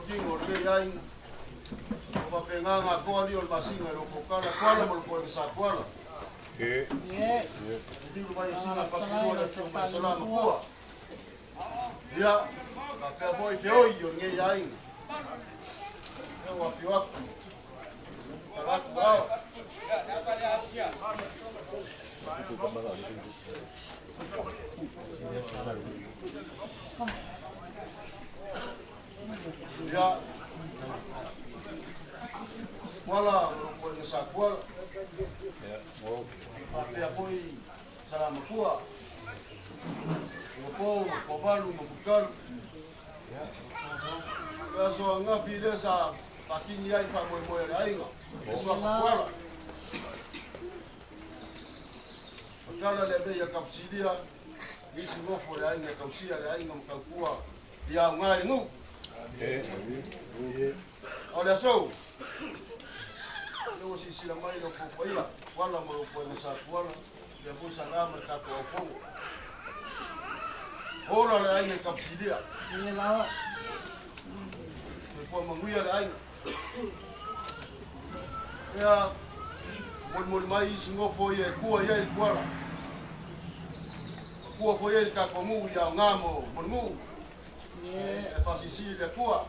tino o lenei aiga. O faapena na atoa alii o le masina i lo Kokala, Kuala ma lo Poega sa Kuala. Liliu mai o sina faapulua le afioga mai Salama Kua. Ia, faapea foi feoi o lenei aiga. Ia ua afio atu. Tala atu ao. Ia, Kuala, Poega sa Kuala. Faapea foi Salamakua. Ua pou, ua valu ma mukalu. Le aso angafi lea sa faatini ai faamoemoe o le aiga. Le suafa Kuala. Matala le mea ia kausilia, nisi nofo le aiga e kausia le aiga ma kaukua ia au ngai ngu. O le aso. Le ua sisila mai lo popoia, Kuala ma lo poenga sa Kuala, ia foi salama i tatou aufono. Ola le aiga i Kapsilia. Soifua manuia le aiga. Ia, molimoli mai isi nofo ia e kua i ai le Kuala. Kua foi ai le tatou nuu ia aoga mo le nuu. E faasilisili le Atua.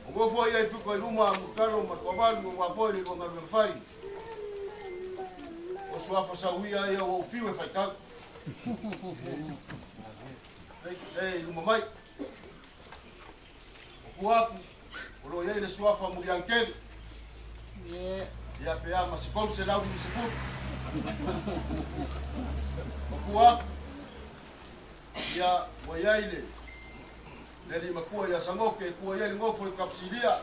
O nofo ia i pito i luma Mulitalo ma Tuavalu aua foi le lua galuega fai. O suafa sauia ia ua ou fiu e faitau. E i luma mai. O tua atu, o lo o i ai le suafa Muliankeli. Ia pe a ma se 350. O tua atu, ia ua i ai le alii matua ia Sagoke e tua i ai le nofo i Kapsilia.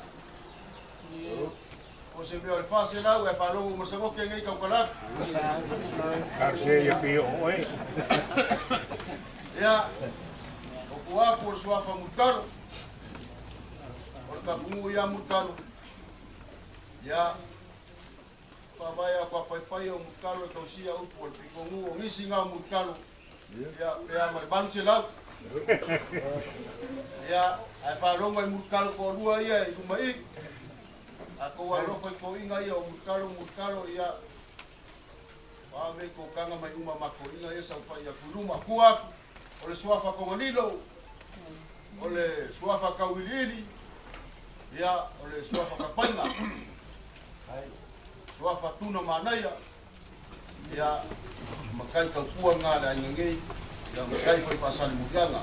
O se mea o le 400 e faalogo ma Sagoke nei taukalatu. Karse ia pio oe. Ia, o tua atu o le suafa Mulitalo. O le kapunuu ia Mulitalo. Ia, faavae a paipaipai o Mulitalo e tausia upu o le pitonuu o nisi ngā Mulitalo. Ia, pe a ma le 800. Ia, ae faalogo i Mulitalo toalua ia i luma i. A kou alofa i toiga ia o Mulitalo, Mulitalo, ia, waame ko kanga mai uma mako inga ia saufai atu i luma. Tua atu, o le suafa Konganilo, o le suafa Kauiliili, ia, o le suafa Kapaina, suafa Tuna Manaia, ia, makai taupua ngā le aiga nei, ia, makai foi faasali muliaga.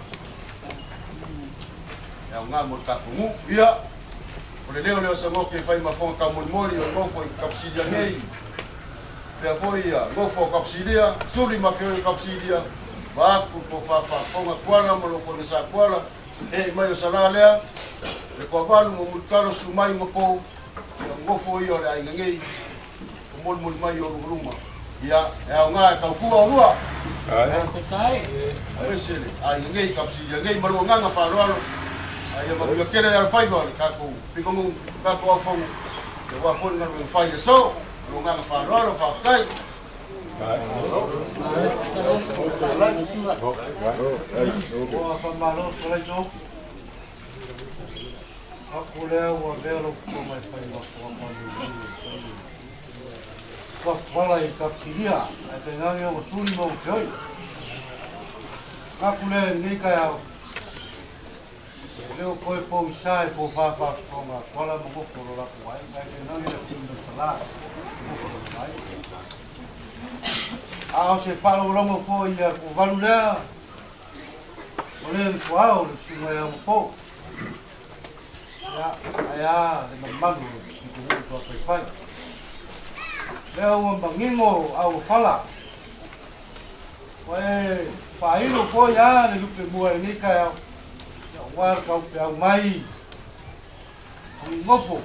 Ia, o ngā mo le tatou nuu. Ia, o le leo leo Sagoke e fai ma fofoga taumolimoli o le nofo i Kapsilia nei. Pea foi ia nofo o Kapsilia, suli ma feoi o Kapsilia, vaatu po whawhafonga kuala ma loko na sa kuala, e mai o sala lea, le Tuavalu ma Mulitalo sumai ma pou, ia nofo ia o le aiga nei, o molimoli mai o lumaluma. Ia, e au ngā e taupua o lua. Aemaise le aiga nei, Kapsilia nei, ma lua nganga whaaroaro. Ai ia manuia kele le alawhaiva o le tatou pikongu, tatou aufongo. Ia wā foi galuega fai le aso, ma lua nganga whaaroaro, whaapetai. Ua whamalo solai so. Aku lea ua vea lo kuko mai whai wako wako ni. Ua wala i Kapsilia, ai te ngangi o suri mo feoi. Aku lea nei kai au. Leo koe po i sa e po whawha ko ngā kuala mo ngoko ro laku ai, kai te ngangi le tino sala, ngoko ro mai. A o se whalolongo fo ia ko valu lea, o le ko ao le sunga ia mo po. Ia, ai a le mamalu o le ko hu to pai pai. Lea ua mangingo au whala. Koe whailo fo ia le lupe mua e nei kai au. Ia ua kau pe au mai. O i ngofo.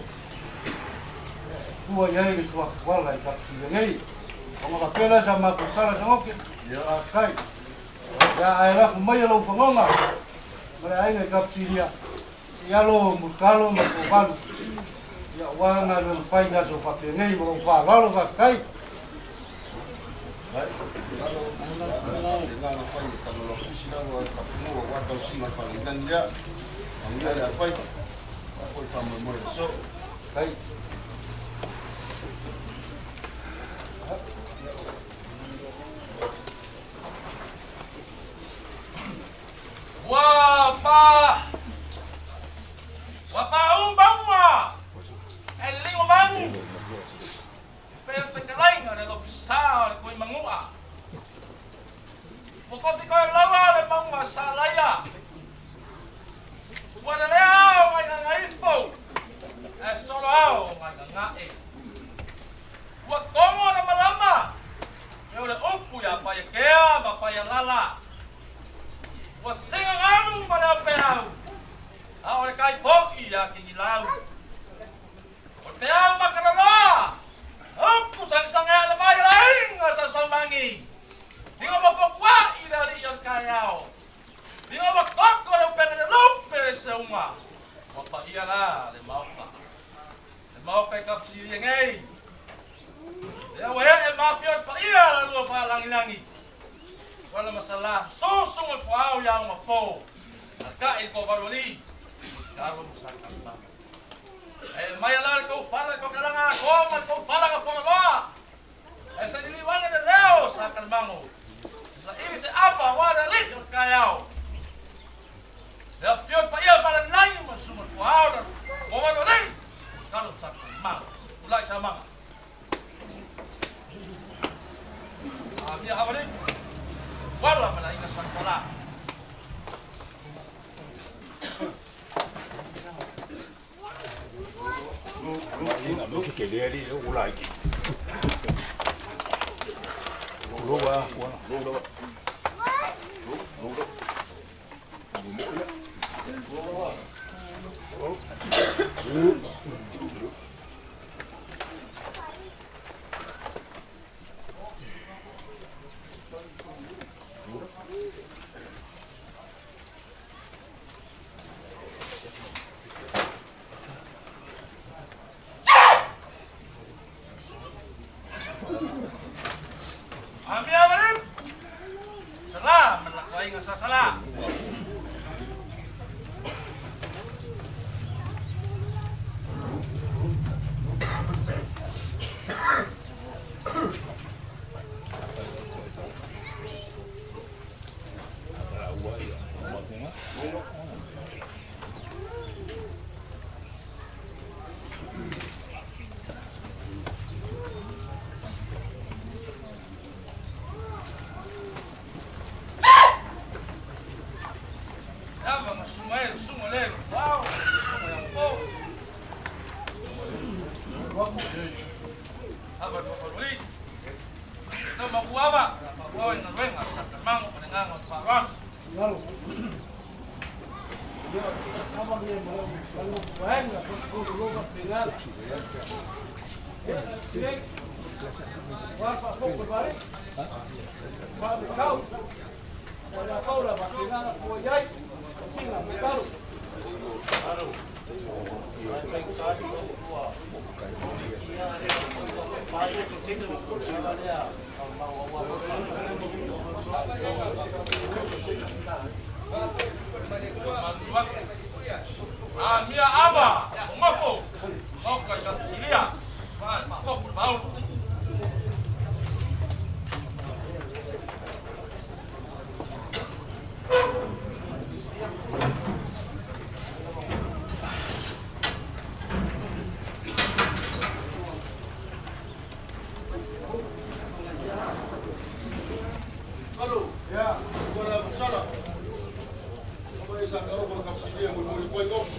Tua iai le sua kuala i kapsi nei. O ngā pela sa makukala sa ngoke. Ia. A kai. Ia ai la mai lo whangonga. Ma le aiga i Kapsilia. Ia lo Mulitalo ma Tuavalu. Ia ua ngā lua whai ngā so whape nei ma o whaalalo wha kai. Ai, lalo, le nganga fai e tangalo kusi lalo e kapunua wa tau singa whangilangi lea. Manuia le alofaiva. Aua foi le faamoemoe o le aso. Kai. Ua pa ua paū mauga e le ligo manu pei o le fetalaiga i le lofisa o le Tuimanua. Ua tofi toelaua le mauga sa laia. Ua lelea ao nai gagaifo ae solo ao nai gagae. Ua togo le malama pei o le upu ia Paiatea ma Paialala. Ua sega galu ma le aupeau, a o le tai foi ia Kinilau. O le peau makaloloa, upu sagisagea le vai a le aiga sa Saumagi. Ligo ma fotuai le alii o le taeao. Ligo ma koko le upega le lupe le seuga. Ua paia la le Maota. Le Maota i Kapisilia nei. Lea ua ee ma afio le paia la lua faalagilagi. Wala masala susu mo puau ia uma po. Alakaʻi le toavalu alii, kalo ma Sakalemaga. E mai ala le tou fala i toakalaga atoa ma le tou fala na Fagaloa. E saililiu ane le leo o Sakalemago. E saili se ava aua le alii o le taeao. Le afifio le paia faalagilagi ma le susu mo le puao le toavalu alii, kalo ma Sakalemago. Tulai Samaga. Amia Hawali. Wala ma le aiga Salepala. Amia Hawali. Sala ma le latou aiga sa Sala. Lava ma suga e le suga le vao suga ia po. Ava le paparoli. Na makuava, na papawa i galuega a Sakalemago ma le agaga o le faaaloalo. Amia Ava, o Gofo, Maoka i Kapisilia, Faapopo le Maunu. Alo, ia, ua la sala. Ua e sa karo ma Kapisilia molimoli koe Gofo.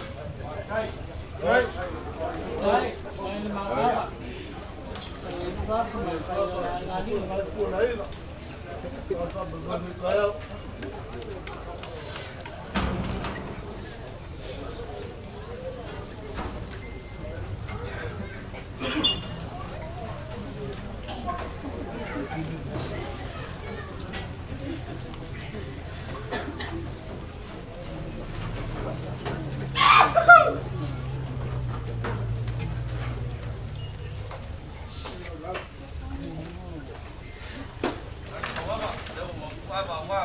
Ava, lea ua maua ava aua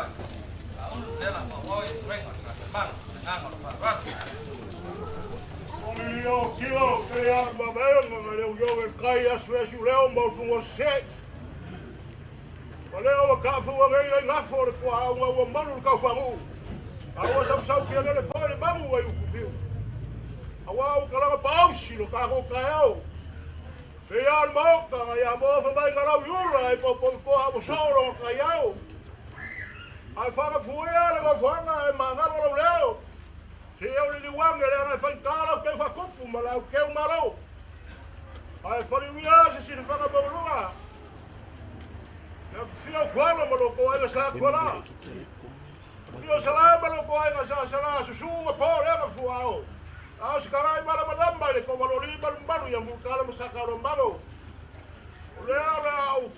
Ma leo yo el kai asu asu leo mo fu se. O leo ka fu ngai ngai ngafo le kwa au au malu ka fangu. Au sa sa fi le fo le mamu ai ku fiu. Au au ka la pausi lo ka ko ka au. Fe ya mo ka ya mo fa mai ka lau yula ai po po ko au so lo ka yau. Ai fa ka fu ya le mo fa nga ai ma nga lo leo. Se au le liwanga le ana fai tala ke fa kupu ma la ke malo. Ai fa li wia se si fa ka bolua. Ya fio kwala ma lo ko ai sa kwala. Fio sala ma lo ko ai sa sala susu ma po le ma fu au. Au se karai ma la lamba le ko ma lo li ma mbalu ya mu kala mo saka lo malo. O le ala au.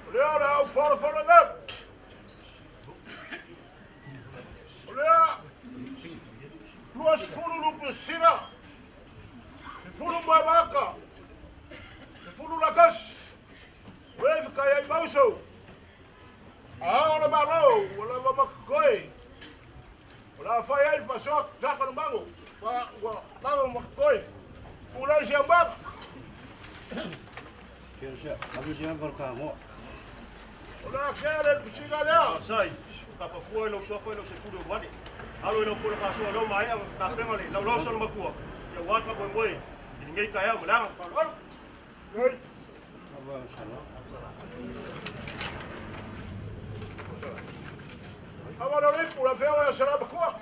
O le ala au fora fora le. O le luas fulu lupu sina. Fulu maka. Fulu lakas. Wef kai ai mauso. Ah ola malo, ola ma koi. Ola fai ai fa so taka no mango. Wa wa lava ma koi. Ula si amba. Kia sia, alu sia barka mo. Ola kere kusiga lea. Sai, kapa fua lo sofa lo se kulo wale. Alo lo polo ka so lo mai a ta penga le, lo lo so lo makua. Ya wa fa ko moe. Ni ngai ka ya mula fa lo. Nei. Ava sala. Ava lo le pula fea wa sala makua.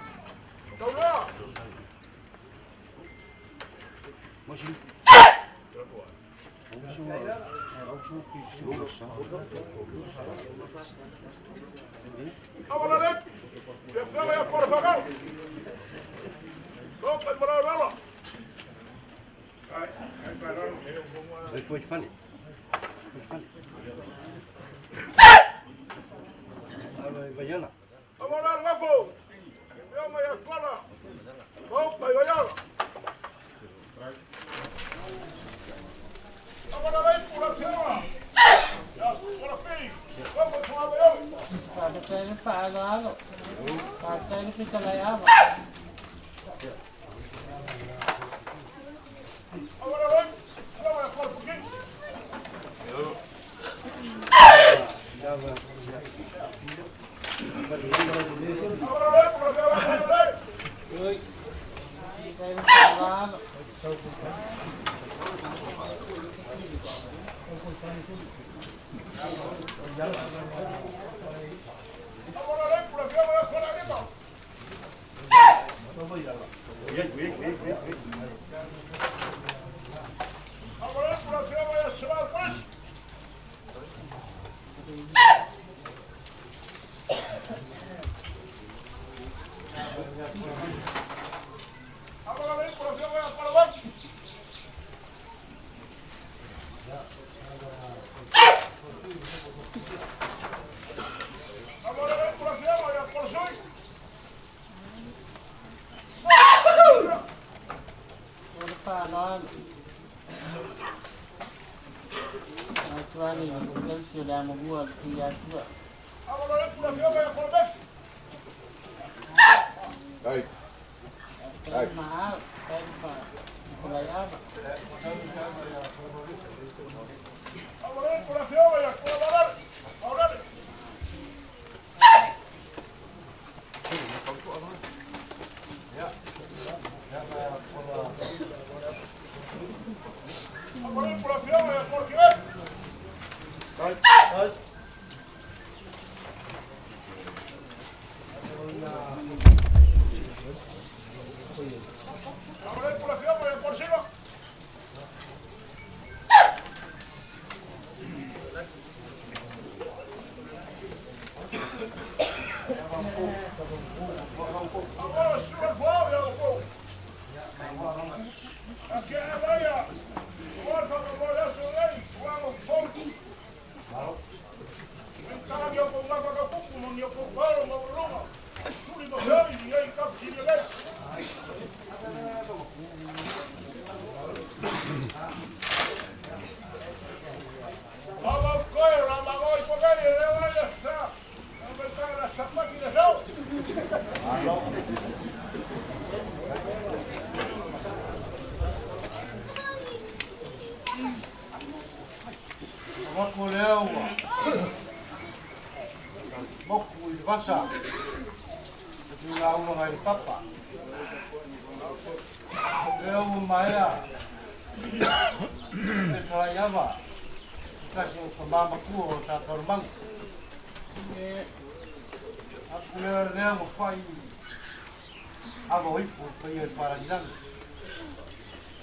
Taula. Mosi. Ava lo le. Ya fea ya por favor. Lo pa mala lala. Ai foi fale. Foi fale. Ava vayala. Ava la ngafo. Fea ma ya kola. Lo pa vayala. Ava la le pula fea. Ya kola pi. Lo pa yo. Faafetai faaloalo. Faafetai le fetalai ava. Ava la le. Fea ma ya kola pi. Ava. Ava la le pula fea ma ya kola. Faafetai le faaloalo. Ava la le pula fea ma ya kola ni. Ava la le pula fea ma ya sala pres. Ava la le pula fea ma ya kola wa. Ava la le pula fea ma ya kola sui. O le faaloalo. Atuani le tausi o le amomua o le Tuiatua. Ava la le pula fea ma ya kola bes. Ai. Faafetai le maau. Faafetai le fetalai ava. Ava la le pula fea ma ya kola balale. Aurale. Ava le pula fea ma ya kola kire. Ai. Ava le pula fea ma ya kola sila. Ava la sula fua ya ko. Ake avaya. Wa fa ko ya so lei. Wa mo fo. Kala yo ko ngaka ka kupu mo ni ko paro mo lunga. Tuli mo hei ni ei kap si le. Ava ko la ma go ko ga le la ya sa. Ava ta la sapa ki le so. Asa, le tuigaulaga i le papa. Lea ua maea le talaiava se tasi o tama matua o Sa Taulamaga. Aku lea lea ua fai ava o ipu i paia i le faalagilagi.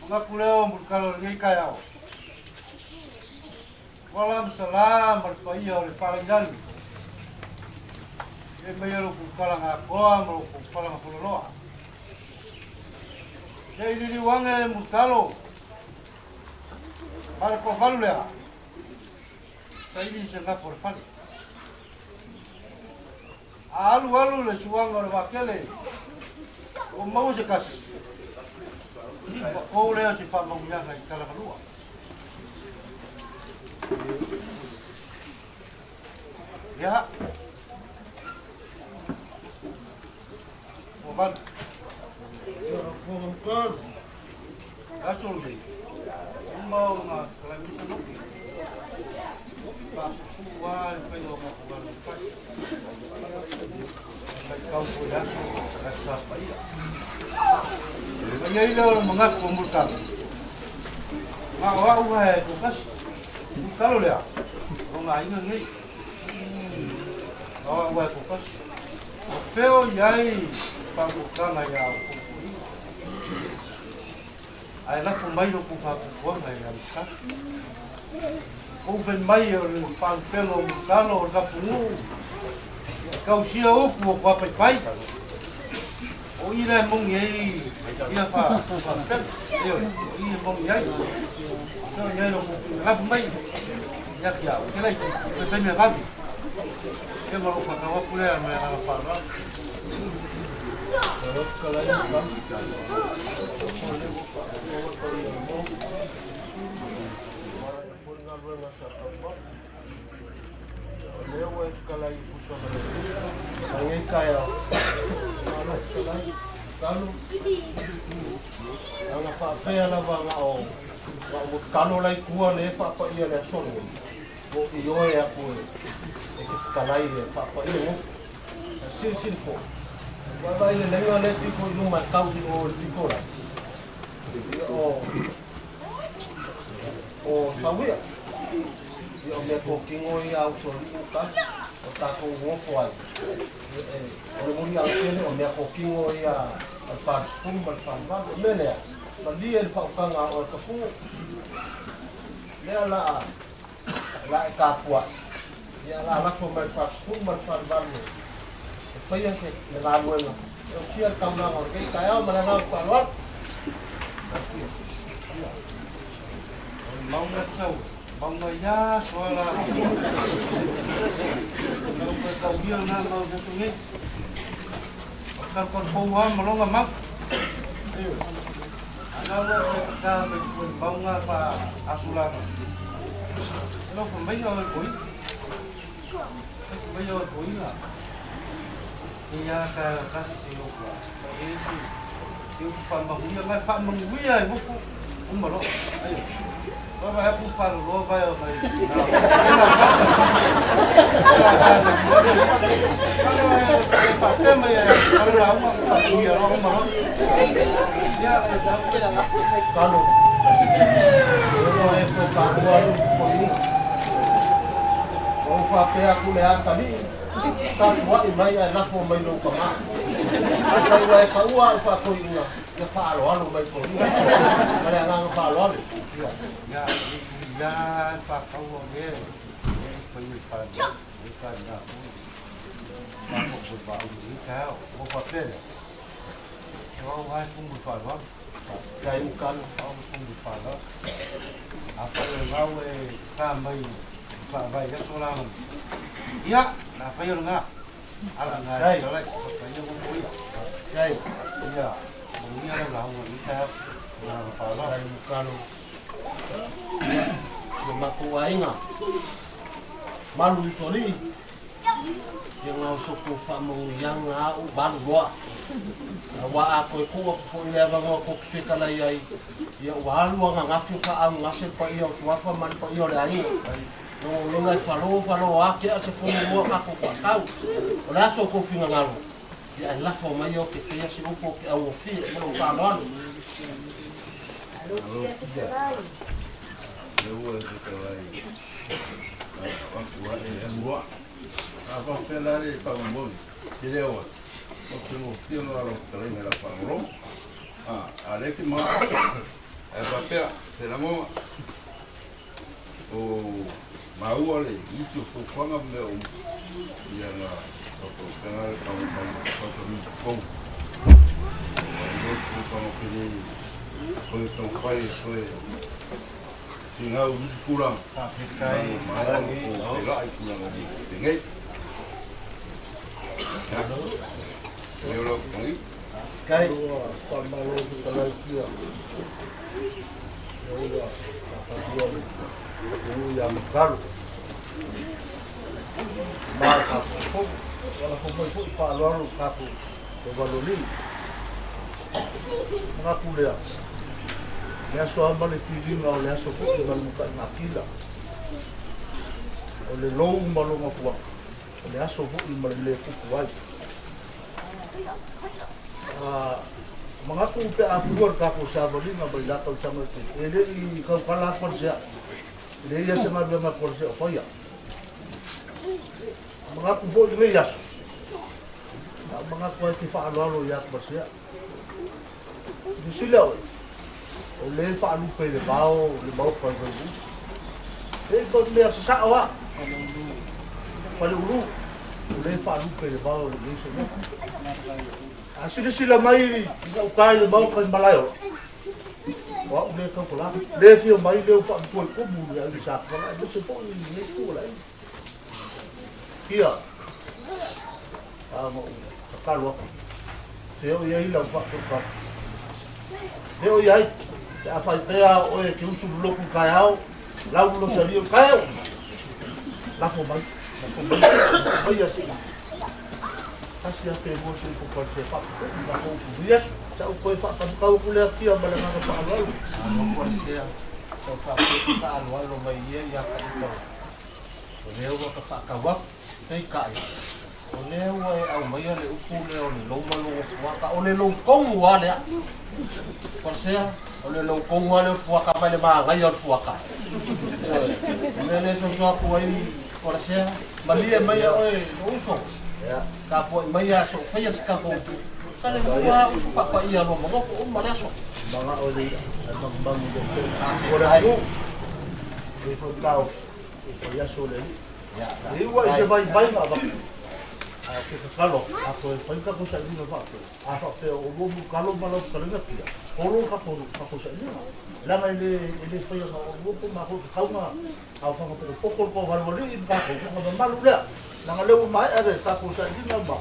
Manatu lea o Mulitalo i lenei taeao. Ua la ma salā ma le paia o le faalagilagi. E mai e lo kou palaga atoa ma lo kou palaga fololoa. Se i liliu ane e Mulitalo ma le toavalu lea, saili se gafa o le fale. A alu alu le suaga o le vaatele, ua maua se tasi, ua tou lea o se faamauiaga i Talagalua. Ia, ua valu. Aso lenei, uma ona talamisa noke. Faapuupuu lava le faiga o matou galuega fai. Matau foi i aso o tagata sa paia. Ma i ai lea o le manatu o Mulitalo, na o au lava e toatasi. Mulitalo lea, o lona aiga lenei. Na o au lava e toatasi. O fea o i ai faautautaga ia outou toeaiina? Ae lafo mai lo outou faatuatuaga ia Mulitalo. Ou fai mai o le faalupega o Mulitalo o le tapunuu e tausia upu o Tuapaipai. O i la e moni ai ia faalupega. Ioe, o i e moni ai. O i ai lo outou lafo mai ia te au. Te laiti, o se taimi e vave. Ia ma lou faatau atu lea ma le agaga faaaloalo. O lea ua e fetalai i pusa ma le mai nei taeao. Malo fetalai, talo. Ana faapea lava na o na o talo lai tua le faapaia le aso lenei. Ua ou ioe atu e te fetalai e faapaia ngo. Silisili foi. Vaavaai le lega lea pito i luma e tau i o le pito lai. Ia o o Sauia. Ia o mea tokino ia au usoalii uka o tatou nofo ai. Ia e o le muli autele o mea tokino ia a le 40 ma le 48. O le mea lea, malie le faautaga a oe Tapunuu. Lea la a la e tapuai. Ia la lafo mai le 40 ma le 48 e faia se le galuega e osia le taulaga o lenei taeao ma le agaga faaaloalo. O le maunga tau, maunga ia soa la. Lau ka tau ia na mau te nei. O ka kon pou a malonga mau. Ana ua te ka me ko maunga pa asulanga. Lau fa mai o koi. Mai o koi la. Ia ka kasi se o ka. E si se o fa mahuia mai fa mahuia e mofu uma lo. Ayo. Ba ba pu fa lo ba o mai. Kalo. O e ko ka ua lu ko inga. O faapea atu le atalii, tapuai mai ae lafo mai lou tama. Afai ua e taua au faatoiina, ia faaaloalo mai toeaiina. Ma le agaga faaaloalo. Ia, ia faataua e Kai ukalo. Kai. Kai. Kai ukalo. Ia matou aiga, malu usoalii, ia gaosotou faamanuiaga a'u malu loa. Auā a toe tuu atu foi i le avanoa tou te fetalai ai, ia ua alu ananafi o faaagugase le paia o Suafa ma le paia o le aiga. Logologa e falo falo a ke a se fono mua tatou kuatau. O le aso o kou finagalo, ia ae lafo mai ia o ke faia se upu o ke augofie ma lou faaaloalo. O maua le isi o fuafuaga ma mea uma, ia na faapena le tau mai tau fou. Ua i ai fuafuaga tele toe taumafai e toe finau i isi tulaga. Faafetai Maea o feiloai i tulaga penei. Ia, leo lau pagi. Faafetai. Faamalo fetalai kia. Lea ua faafalua le atunuu ia Matalo. Ma le tatou ua lafo mai foi faaaloalo i tatou Tauvalolii. Manatu lea, le aso lava ma le filiga o le aso foi ma le mataigatila. O le lou ma lona fuata, o le aso foi ma le mea e tupu ai. Manatu pe a fua le tatou savaliga mai la tausaga e tele, e le i tautala atu Alesea, e leai lava se galuega a Alesea o faia. Manatu foi i lenei aso, a manatu ai te faaaloalo ia Alesea. Silasila oe, o lea e faalupe i le vao le maota i Vaiulu. E i mea sasao lava, Faleulu, o lea e faalupe i le vao i lenei sonofa. A silasila mai i gauta i le maota i Malaeola, o au lea e tautala atu. Le afio mai lea ua faamutua i tumu le au sa tala, aemaise foi i lenei itu o le aiga. Ia, a na ou tatalo atu, se o i ai lau faatoka. Se o i ai, pe a faipea oe e te usu lotu i taeao, lau lo salia o taeao. Lafo mai, lafo mai, lafo mai a se tasi a pe lua se upu pa se faapupuu ma kou upu i aso. Sa ou toe faatamutau atu lea kia ma le agaga faaaloalo. Malo Kualesea, sa ou faapea faaaloalo mai ia ia ka ita o lea ua ka faatau atu, peitai, o lea ua e aumaia le upu lea o le lou ma lou fuata, o le lou tonu lava lea. Kualesea, o le lou tonu lava lea o le fuata mai le manaia o le fuata. Ioe, o le mea lea e soso atu ai Kualesea, malie mai oe lou uso, tapuai mai a so o faia se tatou upu. Sa le mua lava upu faapaia loa ma nofo uma le aso. Manao le ia, ae manumanu i le pele. O le atunuu, e foi taofi, e fai aso le alii. E iu ai se vaivaiga avatu. Ae ou te tatalo atu, a toe fai tatou sailiga faapea, a faapea o oulua mulutalo ma lau fetalaiga Pia, holo le tatou sailiga. Leaga e le e le faia na o oulua po o matou, e tatau ona aofaga potopoto le toavalu alii ma tatou, ona mamalu lea. Leaga o lea ua maea le tatou sailiga ma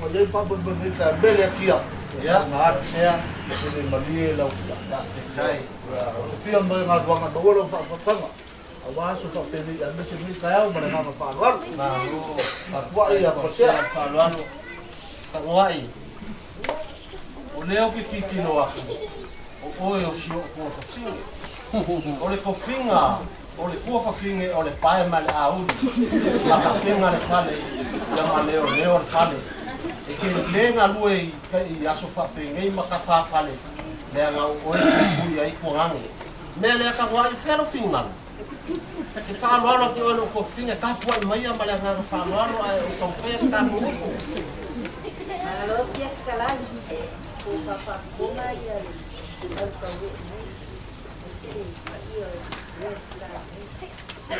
ua i ai faamoemoe nei ta mele atia. Ia, na atu sea, e le malie lau faafetai. O se fia mai galuega maua lau faafatanga. Aua aso faapenei aemaise lenei taeao ma le agaga faaaloalo. Malo, Tapuai faafetai ia Kualesea Pasea. le faaaloalo. Tagoai, o lea ou te tilotilo atu, o oe o si ou tuafafine. O le tofiga o le tuafafine o le pae ma le auli, ma tapena le fale, ia ma leoleo le fale. E te le galue i, i aso faapenei ma tafafale, leaga o oe e puipui ai tuagage. Mea lea tagoai, fea lou finagalo? Te faaaloalo atu oe lou tuafafine, tapuai maia ma le agaga faaaloalo ae ou taumafai se tatou upu. Malo pia fetalai, po faafofoga ia le au tauee nei, aemaise le paia o le sa nei. Ia,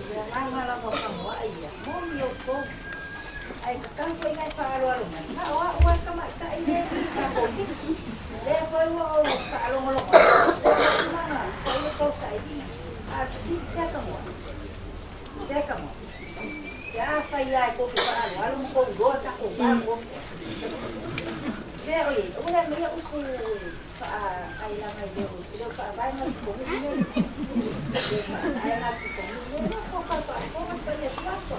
le agaga lava fagoai ia, moni outou, ae tatau foi ona e faaaloalo mai, na o au lava le tamaitai lea e i tatou lima. Lea foi ua ou faalogologo atu, lea ua uma ona fai le tou sailiga. A o le fesili, fea ka moa? Fea ka moa? Pe afai lava e tou te faaaloalo ma tou iloa le tatou va nonofo ai. Fea o i ai? Aua le aumaia upu e faaailaga i leo faavae na pitonuu nei. Le faavae na pitonuu nei. Lea tou tau faafofoga le paia suafa.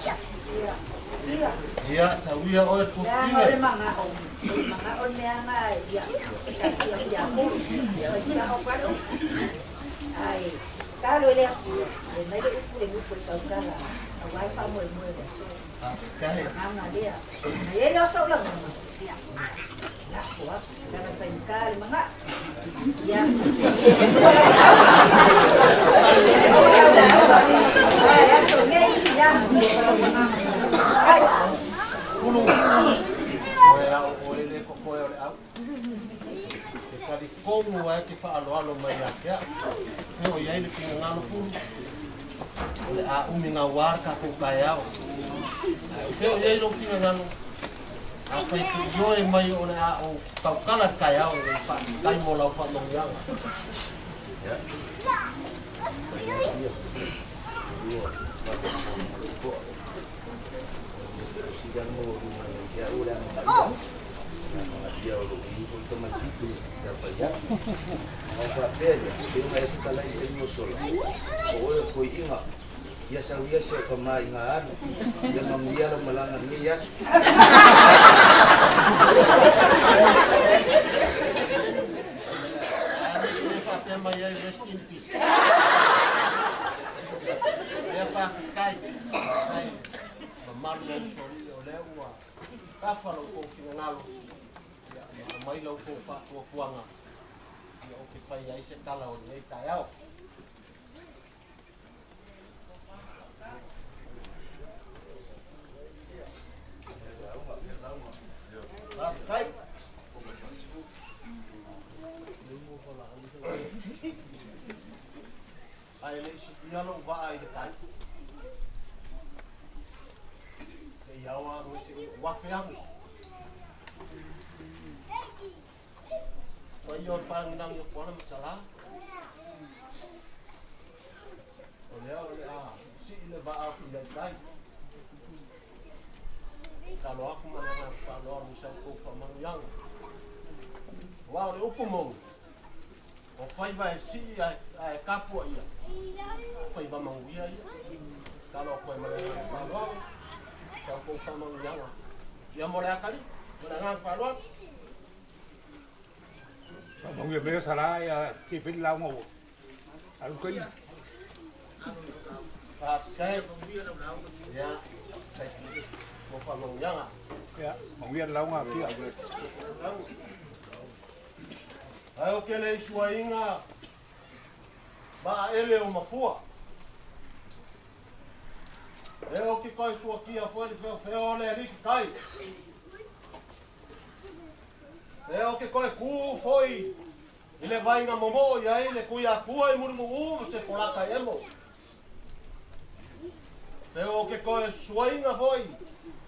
Ia, ia. Ia, tauia oe le Leaga o le tuafafine. manao, o le manao le mea na ia, e taatia ia polo. Ia fai sao pale upu. Ae Tatalo i le Atua, e aumai le upu i le nofo i tautala aua le faamoemoe o le aso. Agaga lea. Na i ai lea o sou lagona, ia, lafo atu, leaga e faigata le manao. Ia, e lua lau lauga. E lua lau lauga. A le aso nei, ia, ua lau agaga faafetai. Ulu, oe au oe le kokoe o le au. E talitonu ai ke faaaloalo mai ia te au. Fea o i ai le finagalo pulu, o le a umi gauā le tatou taeao. Ae o fea o i ai lou finagalo, afai e te ioe mai o le a ou tautala le taeao e faafetai mo lau faamanuiaga. Ia o lou i foi tamaitiiti sa fai atu. A o faapea ia, pei ona e fetalai i taimi ua sola, o oe o le toeaina, ia sau ia si au tama i ngā alu, ia manuia lau malaga i lenei aso. Ae le te faapea mai ai rest in peace. Lea faafetai, faafetai mamalu o Usoalii o lea ua Tafa lo outou finagalo, ia, ma aumai la outou faatuatuaga, ia, ou te fai ai se tala o lenei taeao. Faafetai. Ae le i silia lou vaa i le tai. Se i ao alu se i ou afe ane. Paia o le faalagilagi o Tuala ma Salā. O lea o le a sii le vaa atu i ai tai. Tatalo atu ma le agaga faaaloalo i sa outou faamanuiaga. Aua o le upu moni, O faiva e sii ae tapuaia, faiva manuia ia. Tatalo atu ai ma le agaga faaaloalo, sa outou faamanuiaga. Ia mo le atalii, ma le agaga faaaloalo. Faamanuia mai Sala ia te fai lauga ua alu kai. Faafetai. Ia, mo faamanuiaga. Ia, manuia le lauga kia. Ae o ke le isuaiga maaele o mafua. E o ke kai suakia foe le feofeo o le alii ke kai. E o ke koe kū foi i le vaiga momoo i ai le kuiakua i Mulimu'u ma se polaka i emo. E o ke koe suaiga foi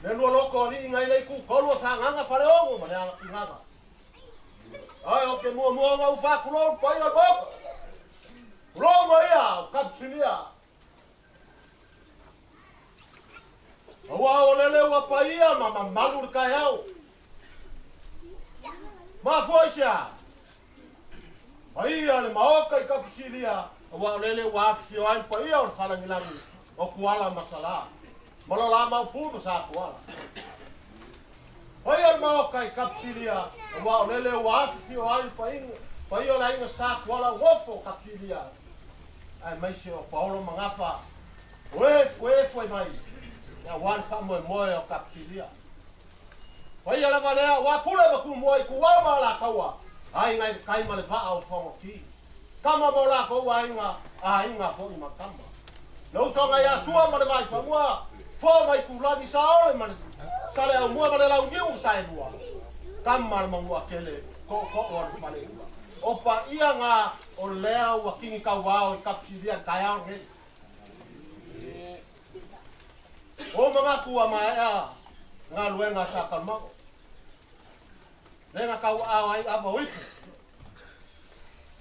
le lua loko alii ngai le ikutolu o Sagaga Faleogo ma le Agafigaga. Ae o ke muamua ona ou faatulou le paia o le Maota. Tulou mai ia o Kapisilia. Aua o lele ua paia ma mamalu le taeao. Mafua i se a? Paia le Maota i Kapisilia, aua o lele ua afifio ai le paia o le falagilagi o Tuala ma Salā, ma lo la Maopu ma Sa Tuala. Paia le Maota i Kapisilia, aua o lele ua afifio ai le paia o le aiga Sa Tuala nofo o Kapisilia, aemaise o Paolo ma Gafa, o e fuefue mai aua le faamoemoe o Kapisilia. Paia lava lea aua Pule ma Tumua i Tuau ma Alataua, aiga i le tai ma le vaa o Fagoti. Tama ma o latou aiga, aiga foi ma tama. Le usoga ia Sua ma le Vaifanua, Fo ma Itulagi, Saole ma le Saleaumua ma le Launiu ma Saelua, tama le Manuatele, tootoo o le Faleula. O paia na o lea ua kini tauao i Kapisilia i le taeao lenei. O manatu ua maea galuega a Sakalumago. Lea na tauaao ai ava o ipu.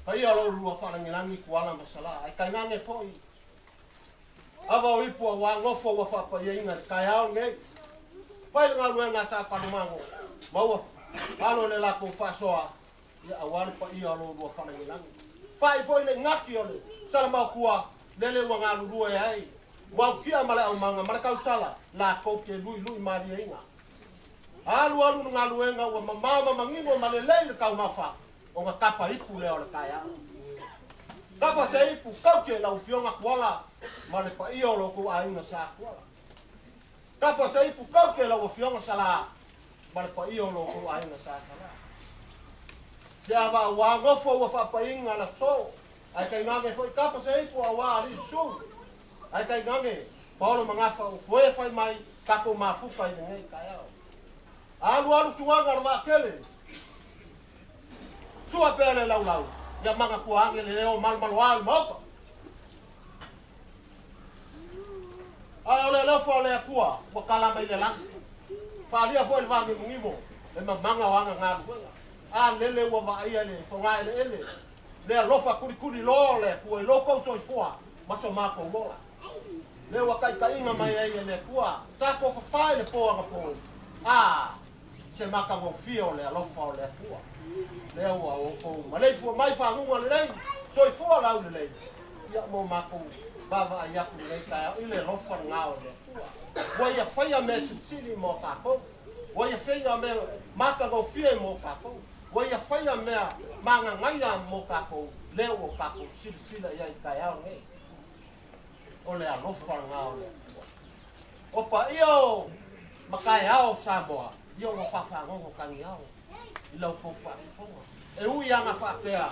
Paia o lo oulua faalagilagi Tuala ma Salā, ae tainane foi ava o ipu aua nofo ua faapaiaina i le taeao lenei. Fai le galuega a Sakalumago ma ua alo i le latou faasoa ia aua le paia o lo oulua faalagilagi. Fai foi le igati o le Salamaotua lele ua galulue ai Muautia ma le aumaga ma le tausala latou te luilui malieina. Alualu le galuega ua mamao ma manino ma lelei le taumafa ona tapa ipu lea o le taeao. Kapa se ipu kauke lau afioga Tuala ma le paia o lo outou aiga sa Tuala. Kapa se ipu kauke lau afioga Salā ma le paia o lo outou aiga sa Salā. Se ava ua nofo ua faapaiga la so ae tainane foi kapa se ipu auā alii susu ae tainane paolo magafa o foe fai mai tatou mafuta i lenei taeao. Alualu suaga o le vaatele. Sua pea le laulau, ia manatua ane le leo malomaloa o le Maota. Ae o le alofa o le Atua ua tala mai le lagi. Faaalia foi le vanimonimo le mamaga o ana galuega. A lele ua vaaia le fogaeleele le alofa kulikuli loa o le Atua i lo tou soifua ma so matou ola. Lea ua taitaiga mai ai e le Atua, sa tofafa i le po anapo, a se matagofie o le alofa o le Atua. Lea ua outou maleifua mai faguga lelei, soifua laulelei, ia mo matou vaavaai atu lenei taeao i le alofa lena o le Atua. Ua ia faia mea silisili mo tatou, ua ia faia mea matagofie mo tatou, ua ia faia mea magagaia mo tatou, lea ua tatou silasila i ai i taeao nei. O le alofa lena o le Atua. O paia o mataeao o Samoa, ia ua faafagogo tagiao i la outou faafofoga. E ui lava na faapea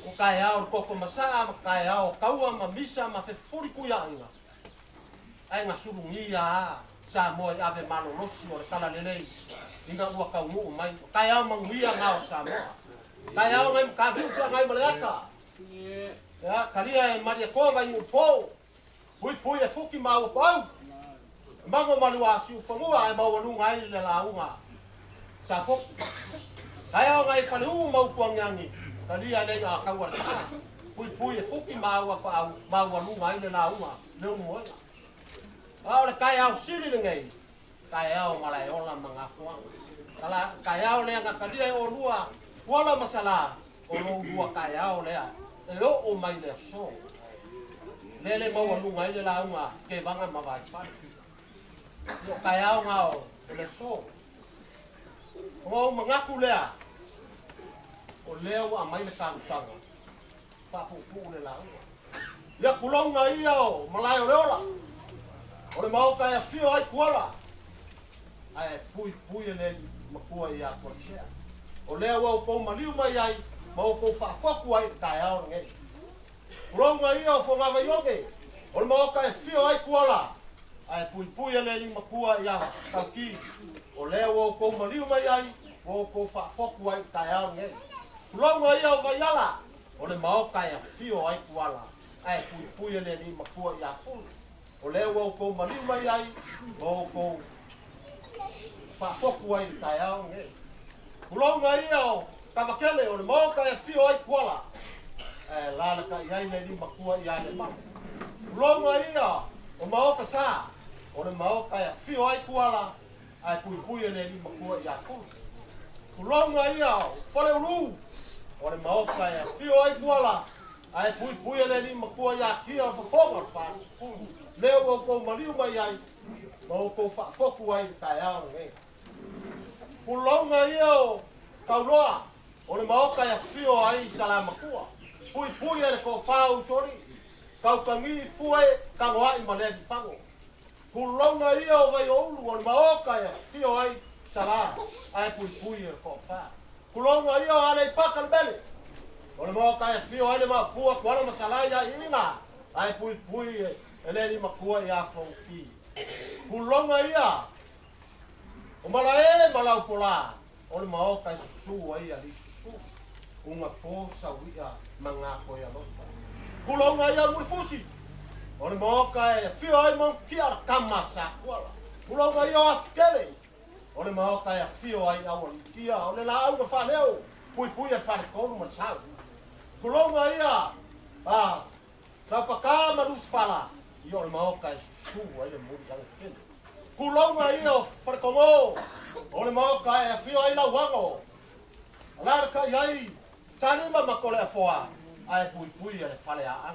o taeao o le toto masaa ma taeao o taua ma misa ma fefuli tuiaiga, ae na sulugia lava Samoa i ave malolosi o le talalelei ina ua taunuu mai. O taeao manuia na o Samoa. Taeao nai Mataniu Feagai ma Leata. Ia, talia e Malietoa Vainuupo, puipui e fuki ma ua paau. E mago ma lua siufanua ae maualuga ai le lauga sa foku. Taeao nai Faleu ma Utuagiagi, talia le i'a taua le saa. Puipui e fuki ma ua paau, maualuga ai le lauga le ulumoega. A o le taeao sili lenei, taeao Malaeola ma Gafoaga. Tala, taeao lea na talia e olua, Tuala ma Salā, o lou lua taeao lea e oo mai le aso. Lele maualuga ai le lauga Kevaga ma Vaifale. Ia o taeao na o le aso. Ona ou manatu lea, o lea ua aumai le talosaga, faapuupuu le lauga. Ia tulouna ia o malae o le ola, o le maota e afio ai Tuala, ae puipui e le matua ia Tualesea. O lea ua outou maliu mai ai ma outou faafotu ai i le taeao lenei. Tulouna ia o Fogavaione, o le maota e afio ai Tuala, ae puipui e le alii matua ia Tauki. O lea ua outou maliu mai ai ma outou faafotu ai i le taeao lenei. Tulouna ia o Vaiala, o le maota e afio ai Tuala, ae puipui e le alii matua ia Fulu. O lea ua outou maliu mai ai ma outou faafotu ai i le taeao lenei. Tulouna ia o Tavakele, o le maota e afio ai Tuala, ae alalatai ai le alii matua ia Lemanu. Tulouna ia o Maota Sa, o le maota e afio ai Tuala, ae puipui e le alii matua ia Fulu. Tulouna ia o Faleulu, o le maota e afio ai Tuala, ae puipui e le alii matua ia Kia o le fofoga o le Faalupe. Lea ua outou maliu mai ai ma outou faafotu ai i le taeao lenei. Tulouna ia o Tauloa, o le maota e afio ai Salamatua, puipui e le toafa o Usoalii, Tautagi, Fue, Tagoai ma Lealiifago. Tulouna ia o Vaioulu, o le maota e afio ai Salā, ae puipui e le toafa. Tulouna ia o Aleipata le mele, o le maota e afio ai le Maopu Tuala ma Salā ia Iina, ae puipui e le alii matua ia Fonoti. Tulouna ia o Malae ma Laupolā, o le maota e susu ai alii susu, uga po sauia ma gatoe alofa. Tulouna ia o Mulifusi, o le maota e afio ai Manukia le tama a Satuala. Tulouna ia o Afutele, o le maota e afio ai Aualiitia, o le laau na faaleo, puipui e le faletolu ma le sau. Tulouna ia a Laupaka ma Lusifala, ia o le maota e susu ai le muliaga tele. Tulouna ia o Falekogo, o le maota e afio ai Lauago, alalatai ai Salima ma Toleafoa, ae puipui e le faleaaga.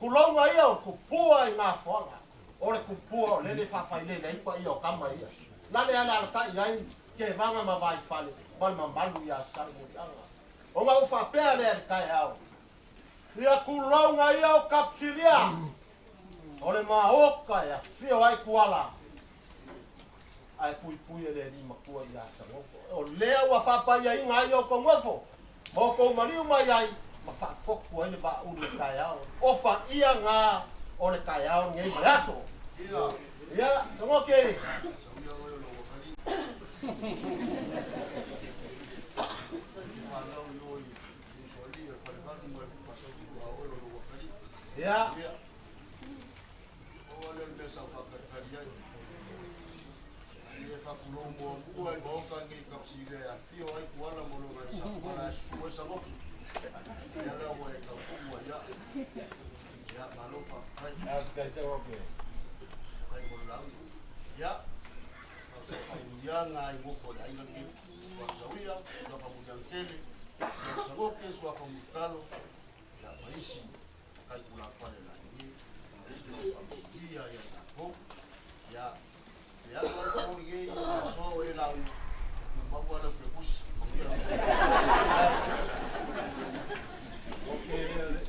Tulouna ia o Tupua i Gafoaga, o le Tupua o lele e faafailele ai paia o tama ia. Lale alalatai ai Kevaga ma Vaifale ma le mamalu ia Salemuliaga. Ona ou faapea lea i le taeao, Ia tulouga ia o Kapsilia, o le maoka e afio ai Tuala, ae puipui e le alii matua ia Sagoko. O lea ua faapaiaina ai outou nofo ma outou maliu mai ai ma faafotu ai le vaaulu o le taeao. O paia na o le taeao lenei ma le aso. Ia, Sagoke. Ia. Oke,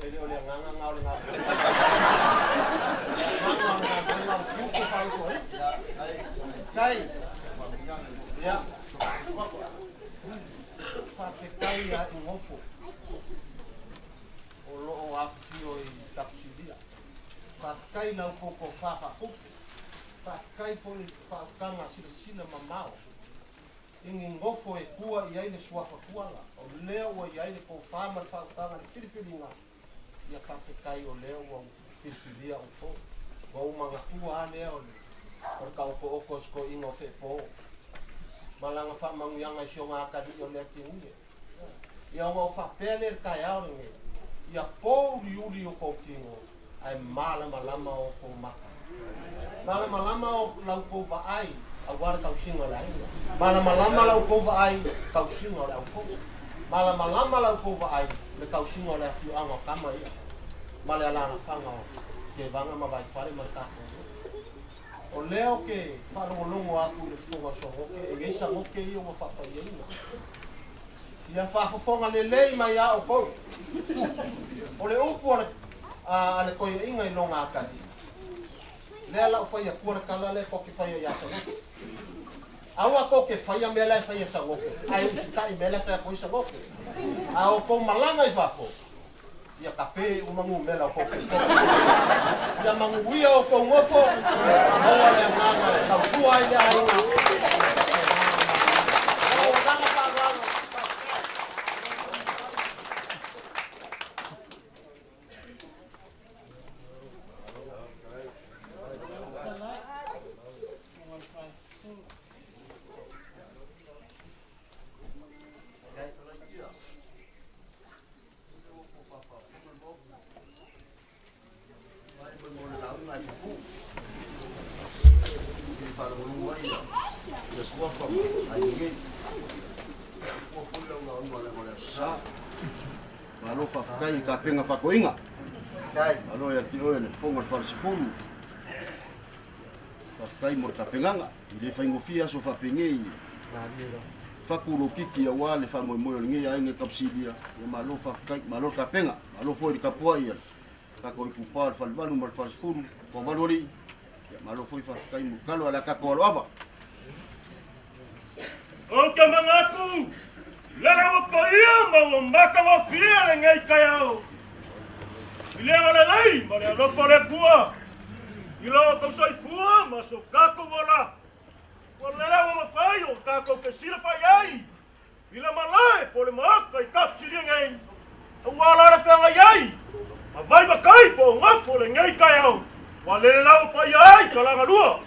e le o le agaga na o le galuega. O le agaga o le galuega o le tiute faaautu ai. Tai. Ia. Faafetai ia i gofo o lo o afifio i Tapusilia. Faafetai i la outou tofa faapupu. Faafetai foi i le faautaga silasila mamao i ni nofo e tua i ai le suafa Tuala, o lea ua i ai le tofa ma le faautaga i le filifiliga, ia faafetai o lea ua filifilia outou. Ua ou manatua lava lea o le o le taoto'oto o si toeaina o Feepo ma lana faamanuiaga i si ona atalii o Leatinuie. Ia ona ou faapea lea i le taeao lenei, ia pouliuli o tou tino ae malamalama outou maka. Malamalama la outou vaai aua le tausiga o le aiga. Malamalama la outou vaai tausiga o le aufono. Malamalama la outou vaai le tausiga o le afioaga o tama ia ma le alaalafaga o Tevaga ma Vaifale ma le tatou nuu. O lea ou te faalogologo atu i le fofoga o Sagoke, e i ai Sagoke ia ua faapaiaina. Ia faafofoga lelei mai a outou. O le upu a le, a, a le toeaina i lona atalii, lea la u fai atua le tala lea tou te faia ia Sagoke. Aua tou te faia mea la e fai e Sagoke, ae usitai mea la e fai atu ai Sagoke. A outou malaga i fafo, Ia tape uma numera o kou fofoga. Ia manuia outou nofo, maua le agaga e tautua ai le aiga. Ma lou agaga faaaloalo. Malo faafetai i tapena faatoiga. Malo ia te oe le fofoga o le falesefulu. Faafetai mo le tapenaga. E le faigofie aso faapenei. Fatu lou kiki aua le faamoemoe o lenei aiga e tausilia. Ia malo faafetai, malo le tapena. Malo foi le tapuai a le tatou itupa o le falevalu ma le falesefulu, toavalu alii. Ia malo foi faafetai mo le talo a le tatou aloava. Ou te manatu, lele ua paia ma ua matagofie lenei taeao i le agalelei ma le alofa o le Atua i lo outou soifua ma so tatou ola. Ua lele ua mafai ona tatou fesilafai ai i le malae po o le maota i Kapsilia nei, aua la le feagai ai ma vai ma tai po o nofo lenei taeao. Ua lele la ua paia ai talagalua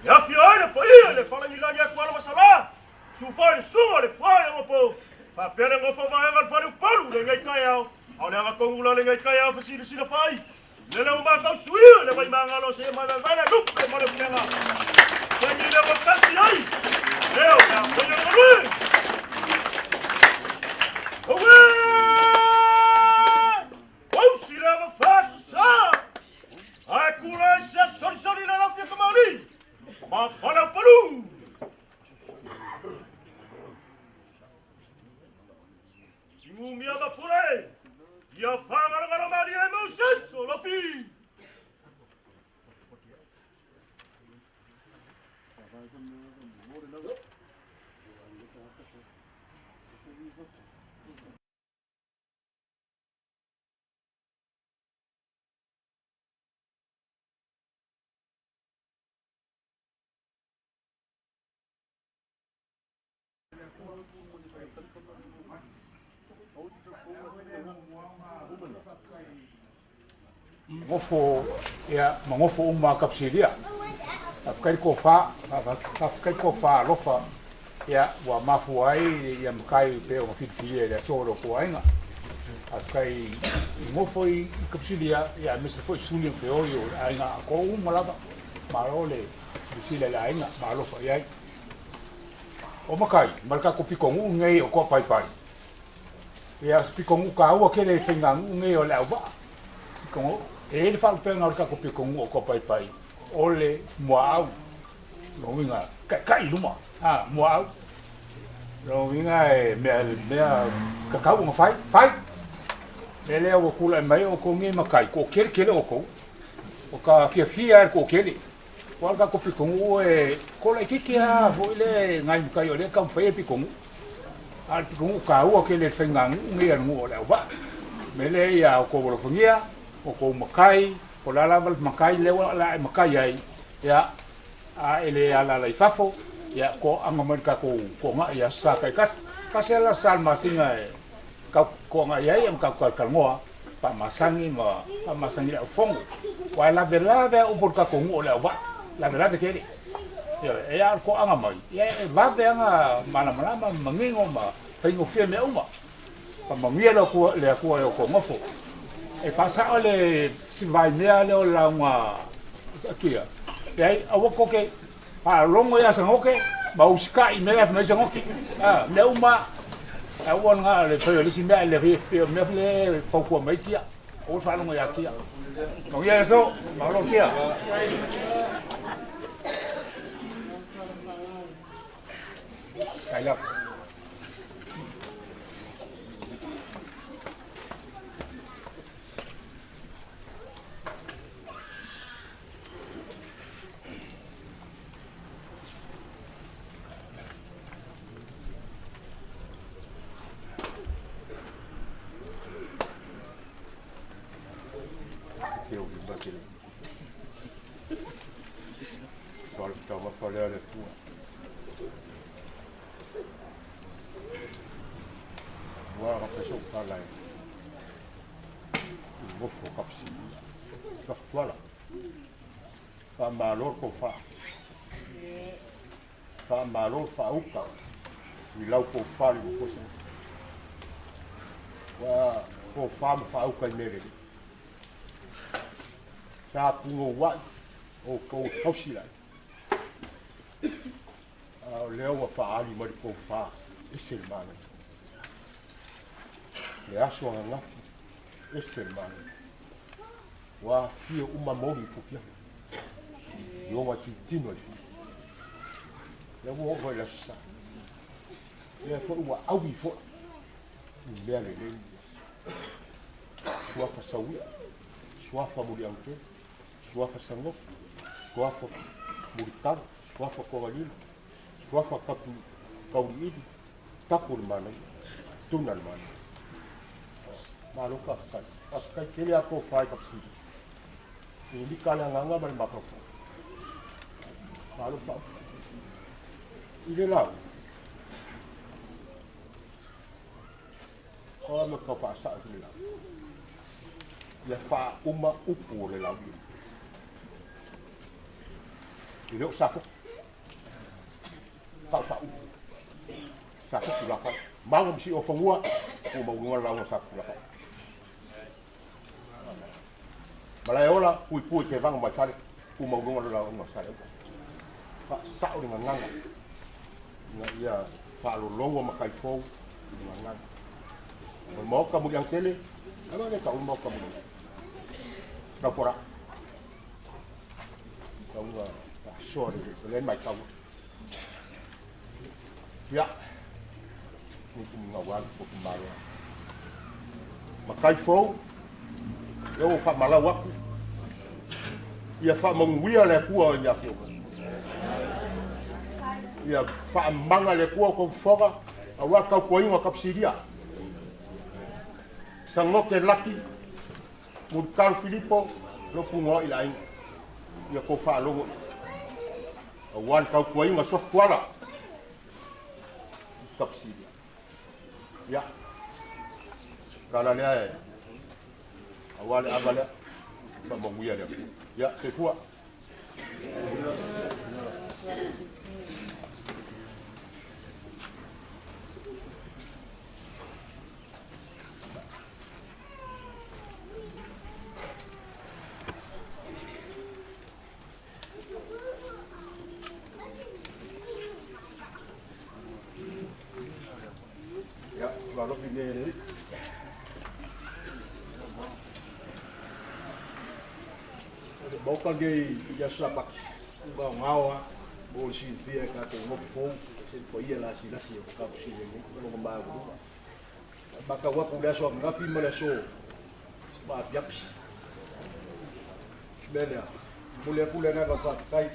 e afio ai le paia i le falagilagi atu ala masala, sufa i le suga o le fuae o po, faapea le nofo vaega o le faleupolu lenei taeao. A o le agatonu la lenei taeao fesilasila fai Lele ua matau suia le vaimagalo se mai vaivai le lupe ma le pulega. Taimi le ua tasi ai, leo le apoia galue. Aue! Usi le ava fasa. Ae kula i se solisoli le lafia kamali. Ma fale o palu. Imumia ma pule. Ia fagalogalomalie mau seso lofi. Gofo ia ma gofo uma Kapsilia. Faafetai le tofa, faafetai le tofa alofa ia ua mafua ai ia matai pei ona filifilia i le aso o le outou aiga. Faafetai i gofo i Kapsilia ia aemaise foi suli ma feoi o le aiga atoa uma lava. Malo le silasila i le aiga ma alofa i ai. O matai ma le tatou pitonuu lenei o Toapaipai, ia o se pitonuu taua tele i faiganuu nei o le auvaa. Pitonuu, e i ai le faalupega o le tatou pitonuu o Toapaipai, o le muaau, lona uiga taitai i luma, a, muaau. Lona uiga e mea, mea tatau ona fai, fai. Mea lea ua tulai mai outou nei matai, toatele tele outou, o ka fiafia lava i le toatele. Aua o le tatou pitonuu e ko laitiiti lava foi le nai matai o lea e taumafai e pitonuu. A o le pitonuu taua tele i le faiganuu nei a le nuu o Leauvaa. O le mea lea ia outou alofagia, outou matai, po o le a lava le matai lea o le a e matai ai, ia, a e le alaala i fafo, ia toaga mai i le tatou toagai i aso Sa taitasi. Tasi lava le aso Sa o le masina e tatou toagai ai ma tatou talatalanoa faamasani ma faamasani i le aufono. Aua e lavelave lava upu o le tatou nuu o Leauvaa, lavelave tele. Ioe, e a o le toaga mai, ia e vave lava ona malamalama ma manino ma faigofie mea uma. Faamanuia le Atua, le Atua i o outou nofo. E faasao le si vaimea lea o le lauga a Kia. Leai, aua tou te faalogo ia Sagote ma usitai i mea la e fai mai Sagote. A, mea uma lava. Aua na o le fai o le isi mea ae le pei o le mea lea e fautua mai ai Kia. Aua le faalogo ia Kia. Manuia le aso. Malo Kia. Kai lava. Nofo Kapsilia. Tuala. Faamalo le tofa. Faamalo le faauta i lau tofa le Nofosa. Ua tofa ma faauta i mea lelei. Sa punouai outou tausi lai. A o lea ua faaali mai le tofa ese le manaia. Le aso ananafi ese le manaia. Ua afio uma moli i Futiafu. I oga tilotino ai fua. Lea ua oo foi i le Aso Sa. Lea foi ua aui foi i mea lelei. Suafa Sauia, Suafa Muliautele, Suafa Sanofi, Suafa Mulitalo, Suafa Togalima, Suafa Kapu Kauliili, tapu le manaia, tuna le manaia. Malo faafetai. Faafetai tele a tofa i Kapsili. I lika le agaga ma le mafaufau. Malo faafetai. I le lau. O ma tau faasao i le lau. Ia faauma upu o le lau. I le o sa foki. Faafaaupu. Sa Fetulafai. Maga ma Siuofanua, ua maualuga le lauga sa Fetulafai. Malaeola, puipui ke vaga mai fale, ua maualuga le lauga sa Leaupa. Faasao le gagana ina ia faalologo matai fou i le gagana. O le maota Muliautele, alo le tau le maota Muliautele. Laupora. Tauga faasoa le le matau. Ia, ni ku mga wal ko kumalo. Matai fou, lea ua faamalau atu, ia faamanuia le Atua ia te outou. Ia faamamaga le Atua o tou fofoga aua le tautuaina o Tapisilia. Sagote Laki, Mulitalo Filipo, Lopunoa i le aiga. Ia tou faalogo i ai aua le tautuaina o Sofi Tuala i Tapisilia. Ia, tala lea e aua le ava lea, faamanuia le Atua. Ia, soifua. Ia, alofi nei e le alii. O le Maota lenei i le Aso Sapati, ua gaogao lava mo le silafia e tatou nofo fou se le paia lasilasi o Kapusilia nei ma lona maualuga. Ae matau atu i le aso ananafi ma le aso vaapiapi. O le mea lea, e momoli atu le agaga o le faafetai i le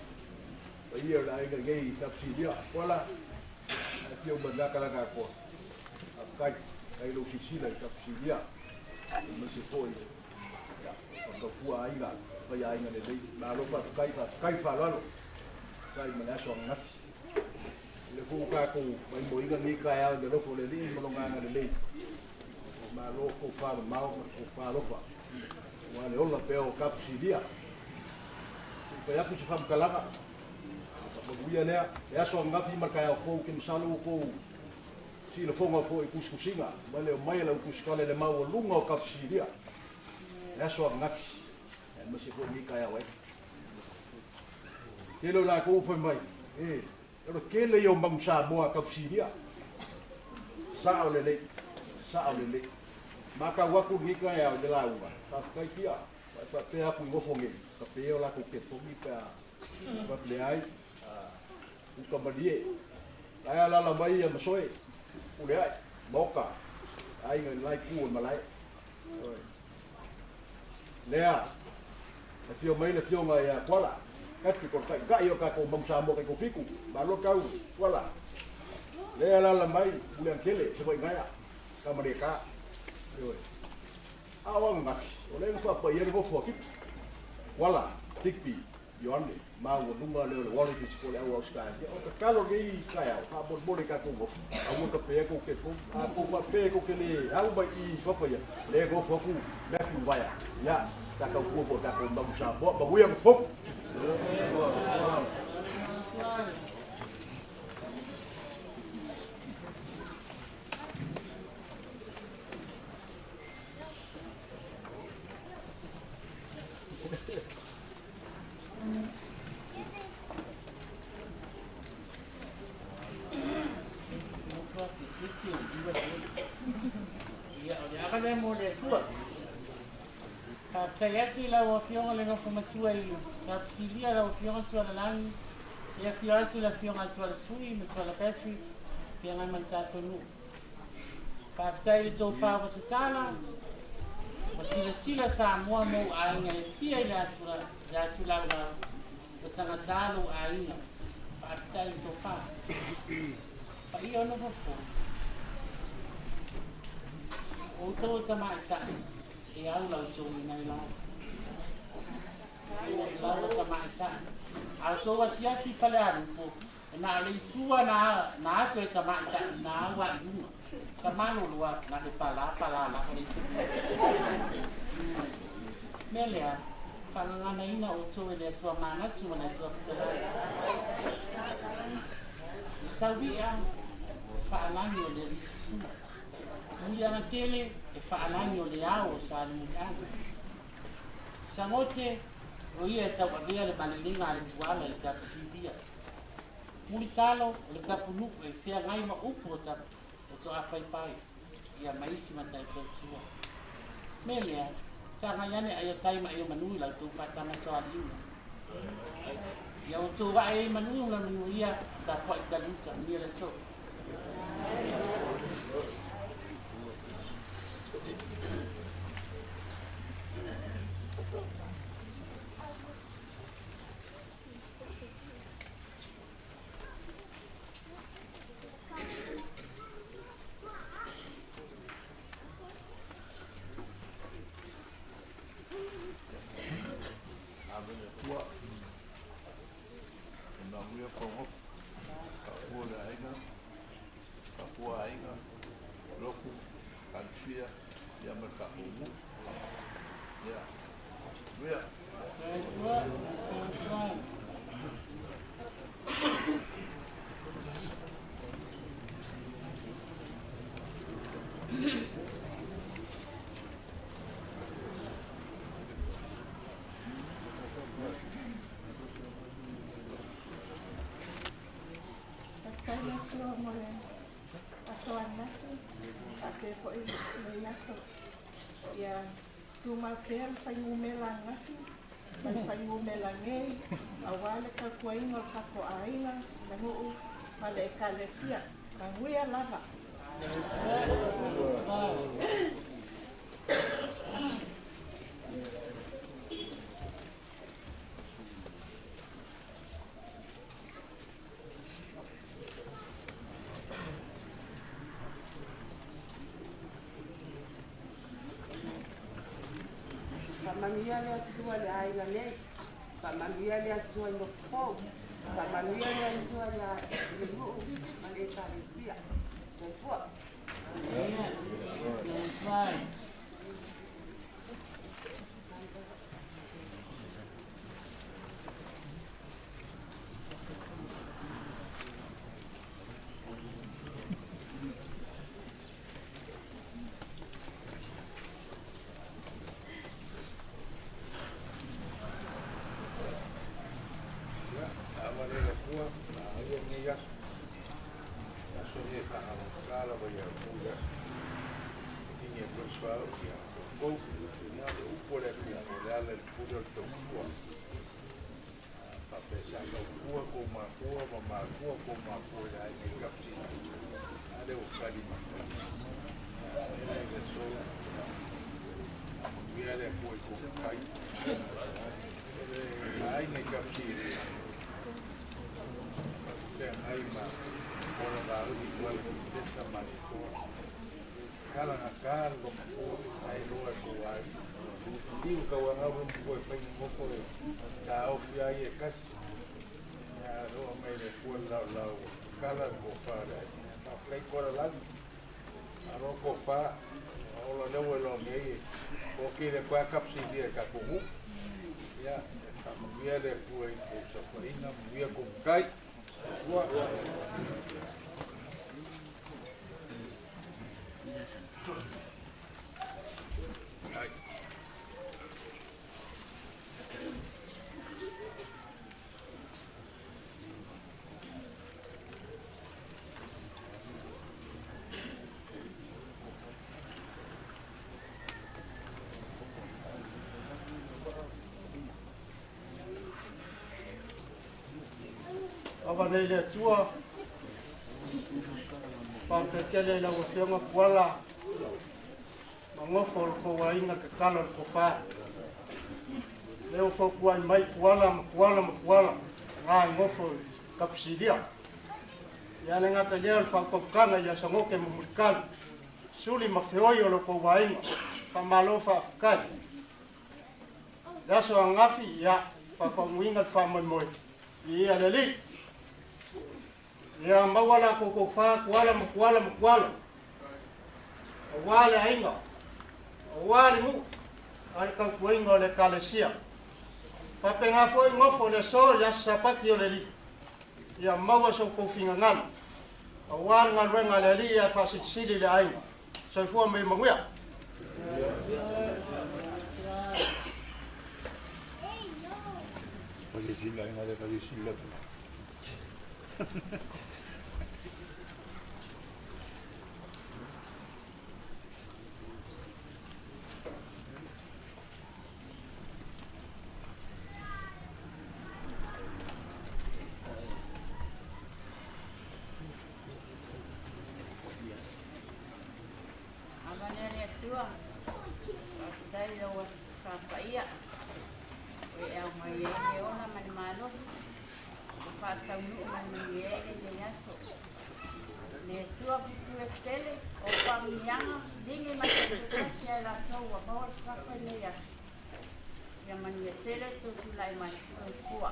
paia o le aiga i nei Kapusilia. Koala, e afio mai lena talaga atoa. Faafetai, faafetai i lou silasila i Kapusilia, aemaise foi ia, faatautua aiga, faiaiga lelei. Malo faafetai, faafetai le faaaloalo. Faafetai ma le aso ananafi. O lea foi ua tatou maimoaina lenei taeao i le alofa o le Alii ma Lona agalelei. Malo tofa mamao ma le tofa alofa aua le ola pea o Kapusilia. Se i fai atu se faamatalaga, faamanuia lea. Le aso ananafi ma le taeao fou, ou te masalo ua outou silafoga foi i tusitusiga ma le omai a le autusitala i le maualuga o Kapusilia. Le aso ananafi, aemaise foi lenei taeao ai. Tele o latou ua fai mai, e, o le tele ia o manu Samoa a Kapusilia. Sao lelei, sao lelei. Matau atu lenei taeao i le lauga, faafetai Pia, ua e faapea atu i nofo nei, ka pea o latou telefoni pe a fai leai, uta malie. Ae alaala mai ia Masoe, Puleai, Maoka, aiga i le la itu o le malae. Lea, e afio mai le afioga ia Tuala, Patrick o le taitai o tatou Manu Samoa taitofitu, malo tau Tuala. Lea e alaala mai Muliagatele, Savaii-gaea, Tamalētā. Ioe. A o ananafi, o lea na faapaia ai le nofo a Tipi, Tuala, Tipi, Ioane, maualuga lea o le Wallabies po o le au Ausetalia. O le tatalo i lenei taeao, faamolemole i tatou nofo, aua ta pea tou telefoni. A tou faapea tou te le au mai i i fafo ia, lea e nofo atu Matthew Vaea, ia, sa tautua foi i tatou Manu Samoa. Manuia le fono. Ia, o le ava lea mo le Atua. Faafetai atu i lau Afioga le nofo matua i Tapisilia, lau Afioga Tualalagi, e afio atu le Afioga Tualasui ma Tuala Patrick, feagai ma le tatou nuu. Faafetai i le tofa ua tatala, ua silasila Samoa ma ou aiga e fia i le atulaulau, ua tagata lou aiga. Faafetai i le tofa. Paia o nofo fou. O outou e tamaitai, e au la outou i nai lau. E lau tamaitai. A outou asiasi i Falealupo, e na o le itua na, na ato e tamaitai na au a i luga. Ka maloloa na le pala pala lava le isi mea. Mea lea, faagaganaina outou e le Atua manatu ma le Atua fetalai. E sau ia e faalagi o le alii susuna. Muliagatele e faalagi o le ao o Salemuliaga. Sagote o ia e tauavea le malelega a le Tuala i Tapisilia. Mulitalo o le tapunuu e feagai ma upu o o Toafaipai ia ma isi matai tautua. Mea lea, sagai ane ai o tai ma ai o manu i la outou faatamasoaliiga. Ia outou ae ai manu la manu ia tapuai taliuta manuia le aso. fa'afiafia ia ma le fa'apugu ia manuia. Faafetai le Atua mo le aso ananafi faapea foi lenei aso. Ia tumau pea le fuainumera ananafi ma le fuainumera nei aua le tautuaina o le tatou aiga, le nuu ma le Ekalesia. Manuia lava. Faamanuia le Atua i le aiga nei, faamanuia le Atua i Nofofou, faamanuia le Atua i le nuu ma le Ekalesia. Soifua. Ia, ava le le Atua, magaia lenei aso, aso lenei e faagalogata lava ia outou i le aso. Ligi e toe suauu ia outou, ia le upu a le Atua, o le ala i le pule o le tautua. Faapea sa tautua kou makua ma makua kou makua i le aiga i Kapsili, a lea ua tali mai. Ia, le le aso, faamanuia le Atua i kou matai. Le aiga i Kapsili, feagai ma ola vauli tuala kitesa ma le toa. Kalagata le lomatua, ae loa e kou aiga. Fiu tauagau le matua e faigagofo e taofi ai e tasi. Ia loa mai le Atua le laolao ua kala le tofa a le aiga. Faafetai Tualalagi, malo tofa, ola lea ua e loa nei e toatele atu ai Kapisilia i tatou nuu. Ia, e faamanuia le Atua i tou saofaiga, manuia tou matai. Soifua. Ava nei le Atua, faafetai i lau Afioga Puala ma gofo o le tou aiga tatalo i le tofa. Lea ua fautuai mai Puala ma Puala ma Puala, na i gofo i Kapisilia. Ia le gata i lea o le faautautaga ia Sagote ma Mulitalo, suli ma feoi o lo tou aiga, faamalo faafetai. Le aso ananafi, ia, faataunuuina le faamoemoe, viia le Alii. Ia maua la tou tofa Tuala ma Tuala ma Tuala, aua le aiga, aua le nuu, a le tautuaina o le Ekalesia. Faapena foi nofo le aso i le aso Sapati o le Alii, ia maua so outou finagalo, aua le galuega a le Alii ae faasilisili le aiga. Soifua ma ia manuia. Avane le Atua, faafetai i lau Aso Sapaia, ua e aumai ai le ola ma le malosi, ua faataunuu ma le manuia ai lenei aso. Le Atua pupue tele o faamanuiaga, ligi ma taitoatasi ia i latou ua maua le suafa i lenei aso. Ia manuia tele tou tulai mai. Soifua.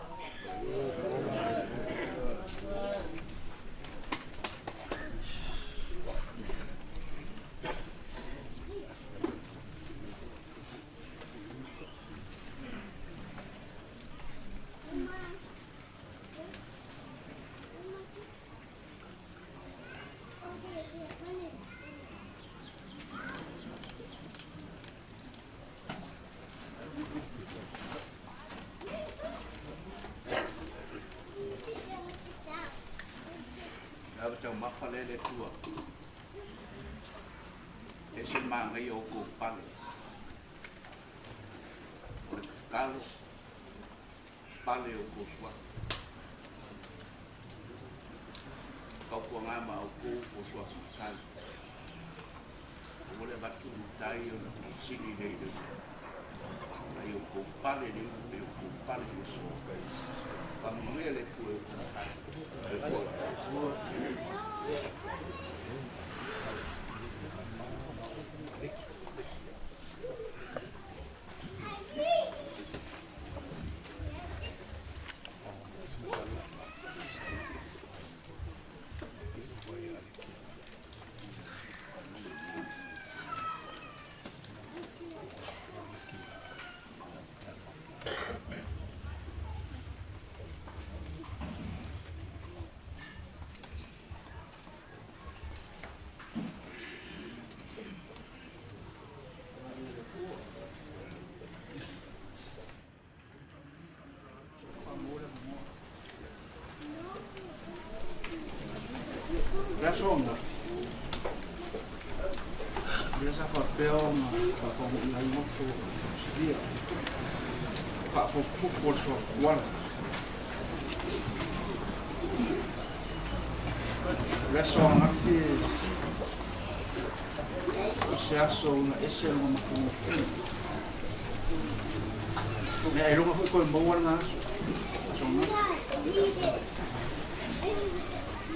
taumafa lea le Atua. E ese le manaia o outou pale. O le tatalo, pale o outou suafa. Tautuana ma outou po o suafa matai. Aua le avatu le matai ona fesili lea i le a i outou pale le ulu pe outou pale le aso. Faamanuia le Atua i outou matai. Soifua. Le aso ananafi, lea sa faapea ona faataunuuina ai gofo o Silia, faafotufotu o le soa tuala. O le aso ananafi o se aso na ese lona matagofie. Mea ailoga foi toe maua lena aso, aso ananafi.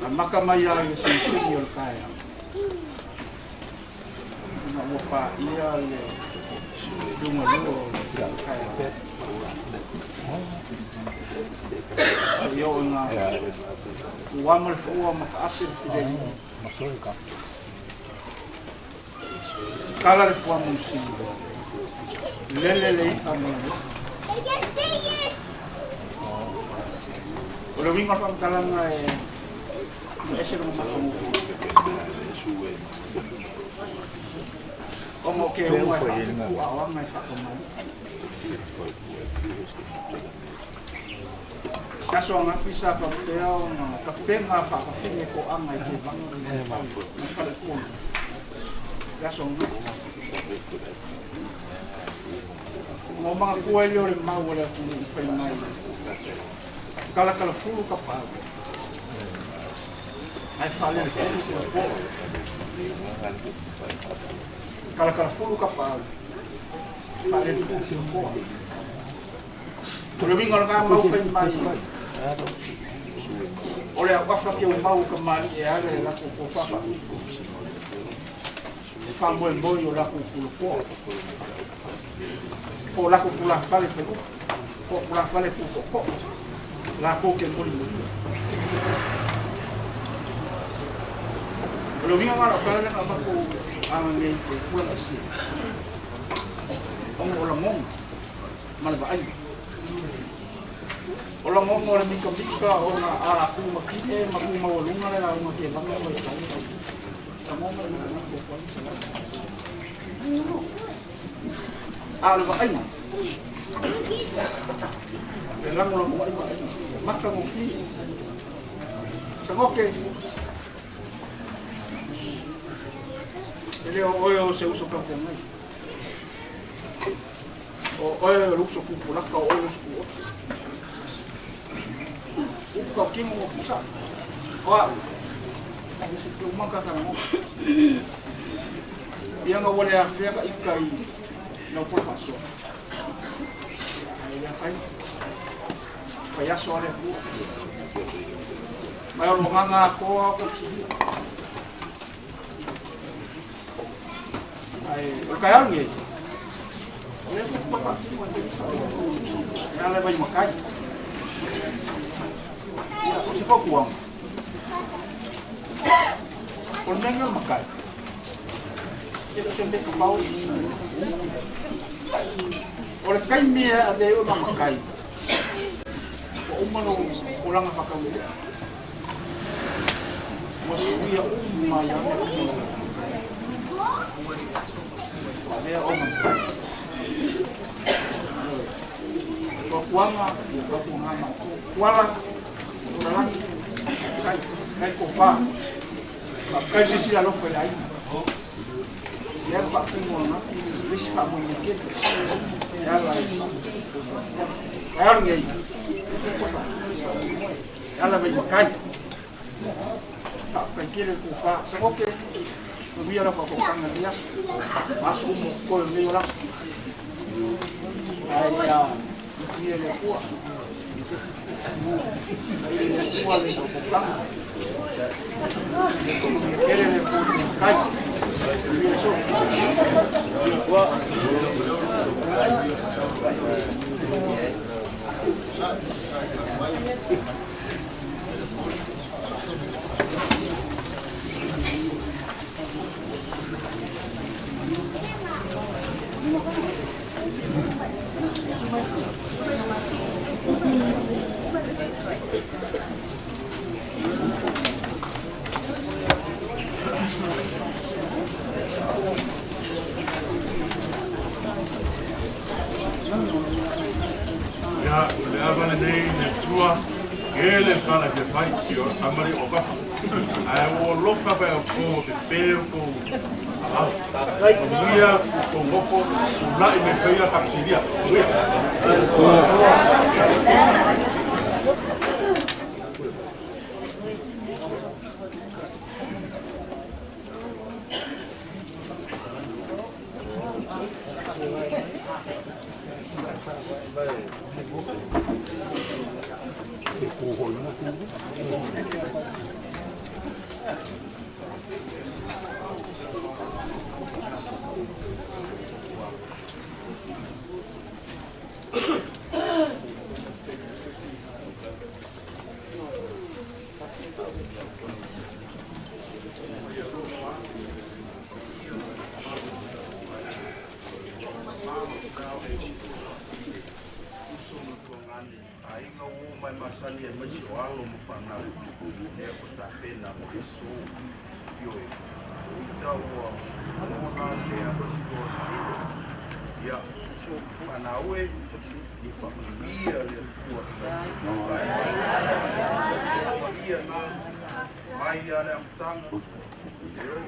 Amata mai lava i le segisegi o le taeao, ina ua paia le liugalua o le taeao. Seia oo ina ua ama le fua ma taase le filemu. Kala le fuamusili, lele le i'a ma le loto. O le uiga o le faamatalaga e ese lona matagofie. Ona o ke uga e faatupu a o aga e faakamali'i. Se aso agafi sa faapea ona tapena faafafine toaga i tevaga mai faleupolu. Le aso agafi. Ona ou manatua ai lea o le mau a le atunuu fai mai, Talatalafulu ka pau, ae faalelefulu ke poa. Talatalafulu ka pau, faalelefulu ke poa. O le uiga o lena mau fai mai, o le auafa ke umau o kamali'i e ala i le latou tofa faaupu, e faamoemoe i o latou pulekoa, po o latou tulafale faiupu, po o tulafale tutootoo, latou te mulimulia. O le uiga lena o lau tala lea na avatu ananei i le tulaga ese, ona o lagona ma le vaaiga. O lagona o le mikamika ona a tu matine ma tu maualuga le lauga tevaga ua e fai lagona i manatu o koe A o le vaaiga, e lagolago ai vaaiga, matagofie. Sagoke, e le o oe o se uso taufeagai. O oe o le uso pupulaka, o oe o le uso tuoto. Upu tautino ua pusa. O au, o se te umaka ka lagona. Ia nga ua le afea ka ika i lau pola faasoa. Ae le afai, fai aso a le Atua. Mai o lo agaga atoa o tausilia. Ae o le taeao lenei, o lea foi ua faatino e le ala e vaimatai. Ia, o se fautuaga, o le mea lena o le matai, e le o se mea tatau. O le taimi e ave ai oe ma matai, ua uma lou tulaga faataulelea. Ua suia uma ai lava mea uma o lau Ua avea oe ma matai. Fautuaga, ia fautuaga ma outou. Tuala, Tulalagi, kai, kai tofa. Faafetai silasila alofa i le aiga. Lea ua faafeiloai atu le isi faamoemoe tele e ala i taeao lenei e ala mai matai. Faafetai tele le tofa. Sagote, manuia lau faafogafoga i lenei aso ma aso uma o totoe o lenei olaga. Ae ia manuia le Atua. Manuia le Atua le faafogafoga. Manuia tele le Atua i le matai. Manuia le aso. Ia, o le ava lenei i le Atua, tele tala e fia fai i o tama alii o Vafa. Ae ua ou alofa mai outou e pepe outou aao. Manuia outou nofo, tulai mai faia Tapisilia. Manuia. Uso ma tuagani, aiga uo mai masani aemaise o alo ma fanau lea ua tapena mo le aso. Ioe, o ita ua ona le atoa ia uso ma fanau e, ia faamanuia le Atua i ia na mai ia le amataga e oo.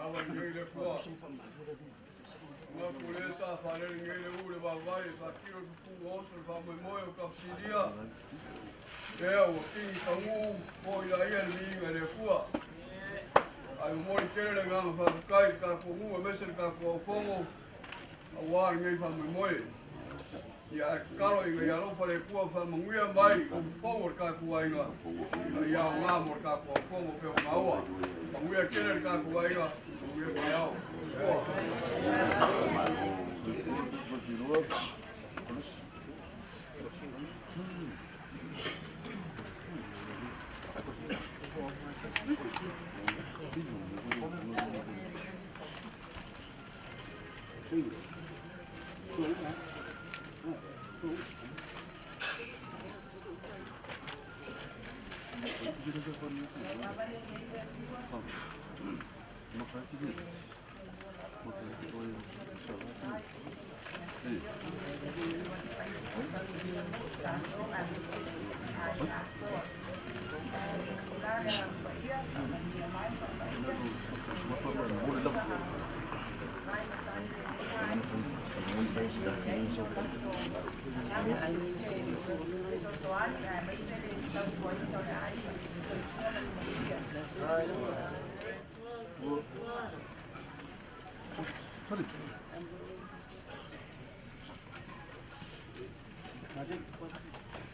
Ava nei le Atua. Manatu o lea sa faalele nei le ū le vaavaai e faatino le pupuga oso le faamoemoe o Tapisilia. Lea ua kini pagū foi laia le viiga i le Atua. Ae momoli tele le agaga faafetai i le tatou nuu aemaise le tatou aufono aua lenei faamoemoe. Ia ae tatalo ina ia alofa le Atua faamanuia mai i fou o le tatou aiga ina ia aoga mo le tatou aufono pe o maua. Manuia tele le tatou aiga, manuia taeao.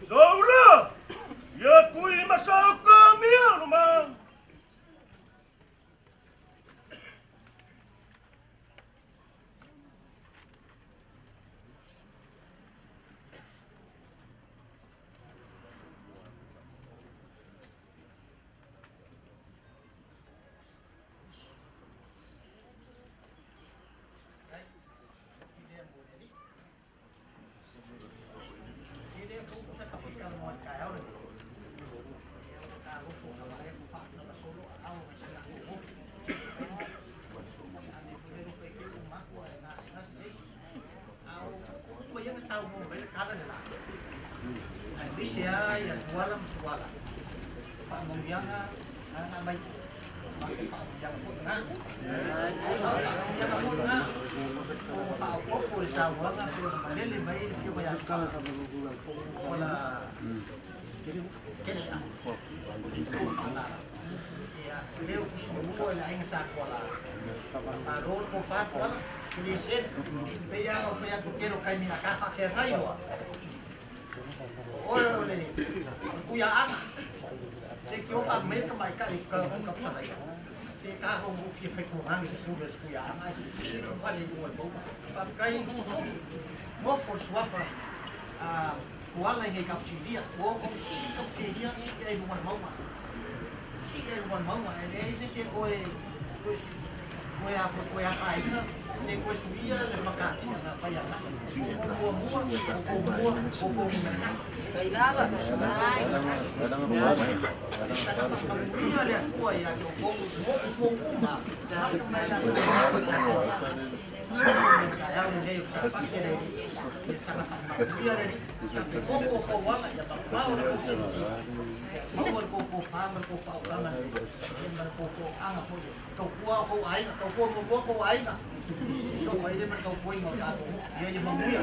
Saula! Ia kui masauka mia luma! Aemaise lava ia Tuala ma Tuala, o faamanuiaga na na aumai ma o faamanuiaga foi lena. A o faamanuiaga foi lena ua faaopoopo i le saunoaga pei ona malele mai ai le Afioga ia Tuala, Tuala Kele a o faalala. Ia, o lea ua tusi muamua i le aiga Sa Tuala, malo le tofa Tuala, e le selu. E pei lava ona ou fai atu, o le tele o taimi a ta faafeagai loa, O oe o le kuiaaga. Te ki ofa mai ka mai ka i ka ka psalaia. Se ka ho mu fia fai tūhanga se suli o se kuiaaga ai se si lo fale i lunga o le mauga. Faafetai suli. Mofo le suafa a Tuala i nei Kapusilia. Ua outou sii i Kapusilia, sii ai i luga o le mauga. Sii ai i luga o le mauga. E leai se isi e toe toe a foi toe afaina pe toe suia le matatia na fai agai. O outou muamua, o outou mua, o outou numera tasi. E saga faamanuia le Atua ia te outou, o outou uma, amata mai le aso ananafi taeao lenei o Sapati le Alii, ia saga faamanuia le Alii, ia feomo outou ala, ia mamao le tou silasila, ia maua le tou tofa ma le tou faautaga lelei, ia ma le tou toaaga foi e tautua outou aiga, tautua muamua outou aiga, sosoo ai lea ma le tautuaina o tatou nuu. Ia ia manuia.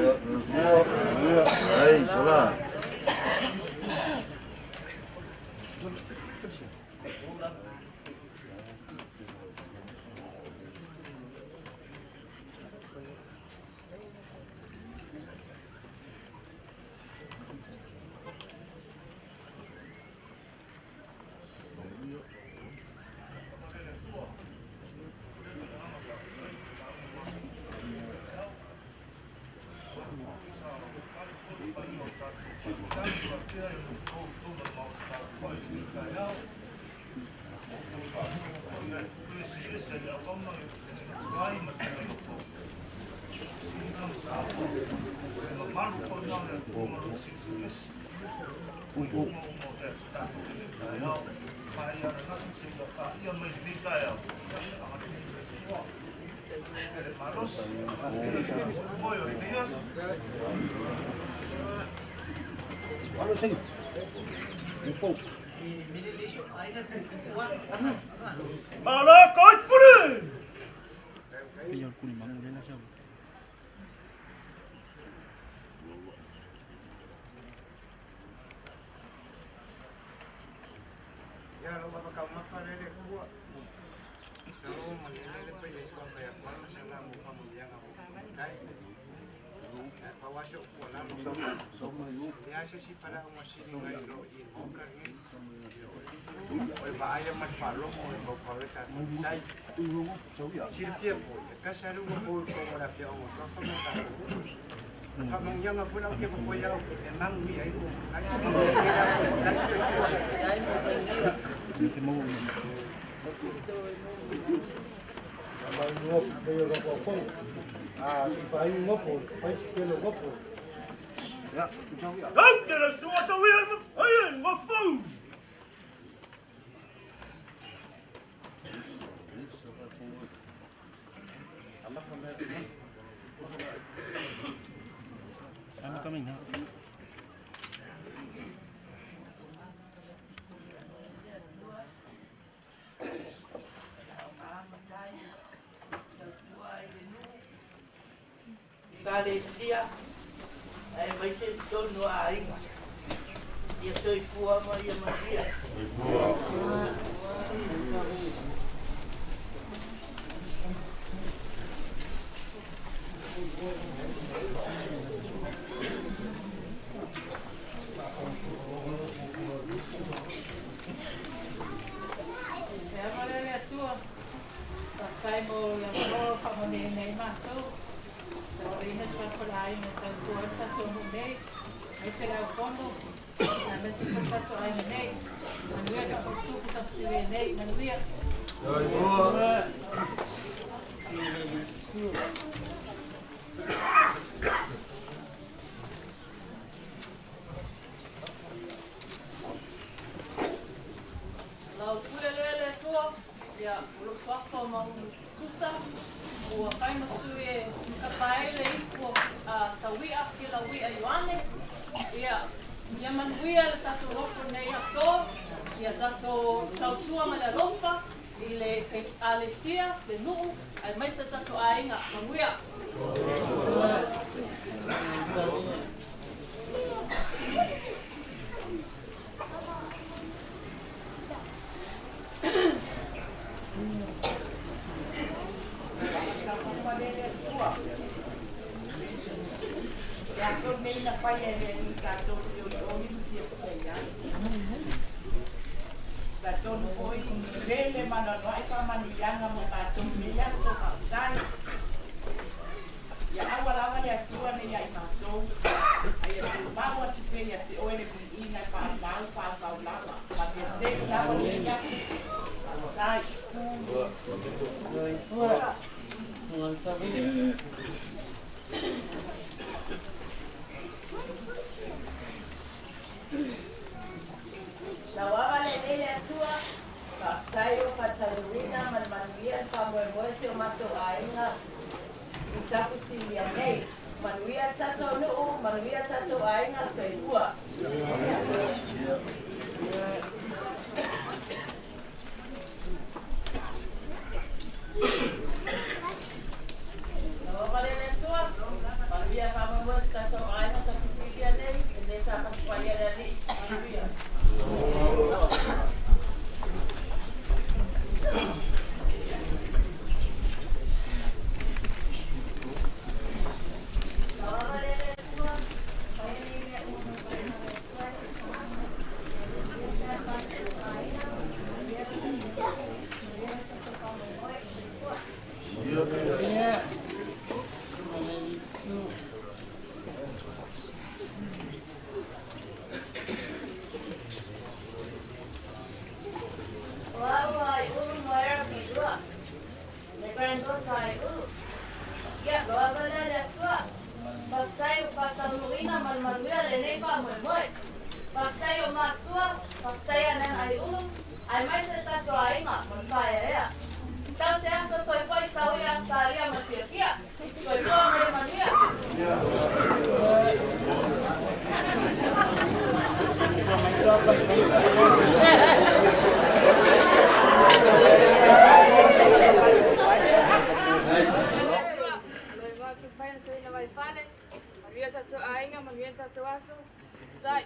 Malo koipule! Ia lau lava taumafa lea le Atua. Masalo ua manino le paia i suafa ia Tuala ma sana mo faamanuiaga ua matai. Ae pau lava si ou tuualalo, e leai se isi palaauga sili nai lo i le Maota lenei. O le vaaia ma le faalogo e maufau ai tatou matai. Silafia foi, e tasi lava le uapo i totonu o le afioaga o Suafa ma le tatou nuu. O le faamanuiaga foi la ou te vatua ia outou e manuia ai tou matai. Manuia tele lava tou matai. Soifua. Au te le sua sauia ai e ngofou! Ekalesia aemaise totonu o aiga. Ia soifua ma ia manuia. E ama lea le Atua, faafetai mo le avanoa ua faamanuiaina ai matou. Tauaveina suafa o le aiga e tautua ai le tatou nuu nei, aemaise le aufono, aemaise foi le tatou aiga nei. Manuia le taputupu taputele nei. Manuia. Lau pule lea le Atua, ia, o lou suafa o Maunu Tusa, ua fai ma sui e kapa ai le ipu a Saui'a, Kilaui'a Ioane, ia, Ia manuia le tatou nofo i lenei aso, ia tatou tautua ma le alofa i le Ekalesia, le nuu, aemaise le tatou aiga. Manuia. Le aso lenei na faia e le Alii tatou te olioli ma fiafia i ai. Talitonu foi tele ma anoanoai faamanuiaga mo matou i lenei aso. Faafetai. Ia aua lava le Atua nei ia i matou, a ia tumau atu pea ia te oe le viiga e faaumau faaumau lava. Manuia tele lava lenei aso. Faafetai. Lau ava lenei le Atua, faafetai ua faataunuuina ma le manuia le faamoemoe o si o matou aiga i Tapusilia nei. Manuia le tatou nuu, manuia le tatou aiga, soifua. Lau ava le Atua, manuia faamoemoe o si tatou aiga Tapusilia nei, e le sapatu paia le Alii. Manuia. Lau ava le Atua, faia nei mea uma mai mai ma le Atua e te O au ai ulu mo era Pilua. Le granddaughter ai ulu. Ia, lo ava lea le Atua. Faafetai ua faataunuuina ma le manuia lenei faamoemoe. Faafetai o matua, faafetai anana ai ulu, aemaise le tatou aiga ma le faeaea. Tau se aso toe foi sau i Ausetalia ma le fiafia. Soifua ma ia manuia. Manuia tatou aiga, manuia le tatou aso. Tai.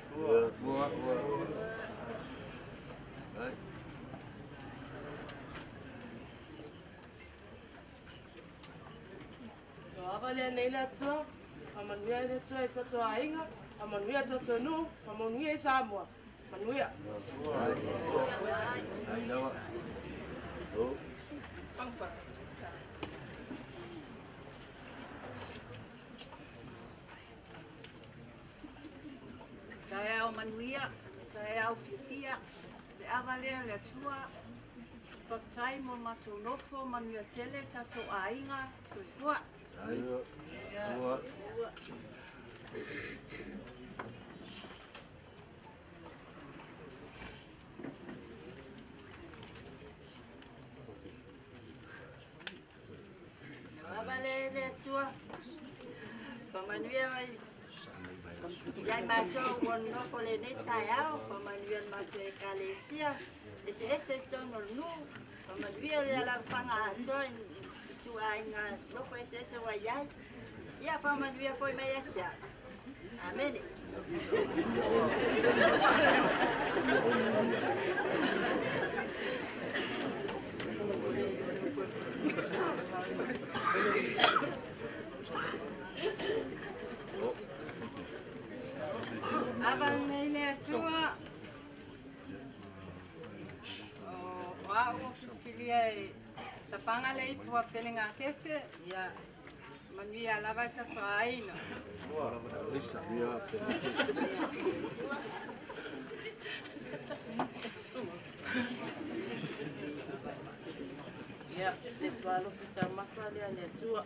Ava lea nei le Atua, faamanuia le Atua i tatou aiga, faamanuia tatou nuu, faamanuia i Samoa. Manuia. Taeao manuia, taeao fiafia, le ava lea le Atua, faafetai mo le matou nofo, manuia tele le tatou aiga, soifua. Ava le le Atua, faamanuia mai ia i matou ua nonofo lenei taeao, faamanuia le matou Ekalesia, eseese i totonu o le nuu, faamanuia le alaalafaga atoa i ituaiga nofo eseese ua i ai. Ia faamanuia foi mai ia te au. Amene. Ava lenei le Atua, o au o filifilia e tafaga le ipu a Pelegakete, ia manuia lava le tatou aiga. Ia, le sualofi taumafa lea le Atua.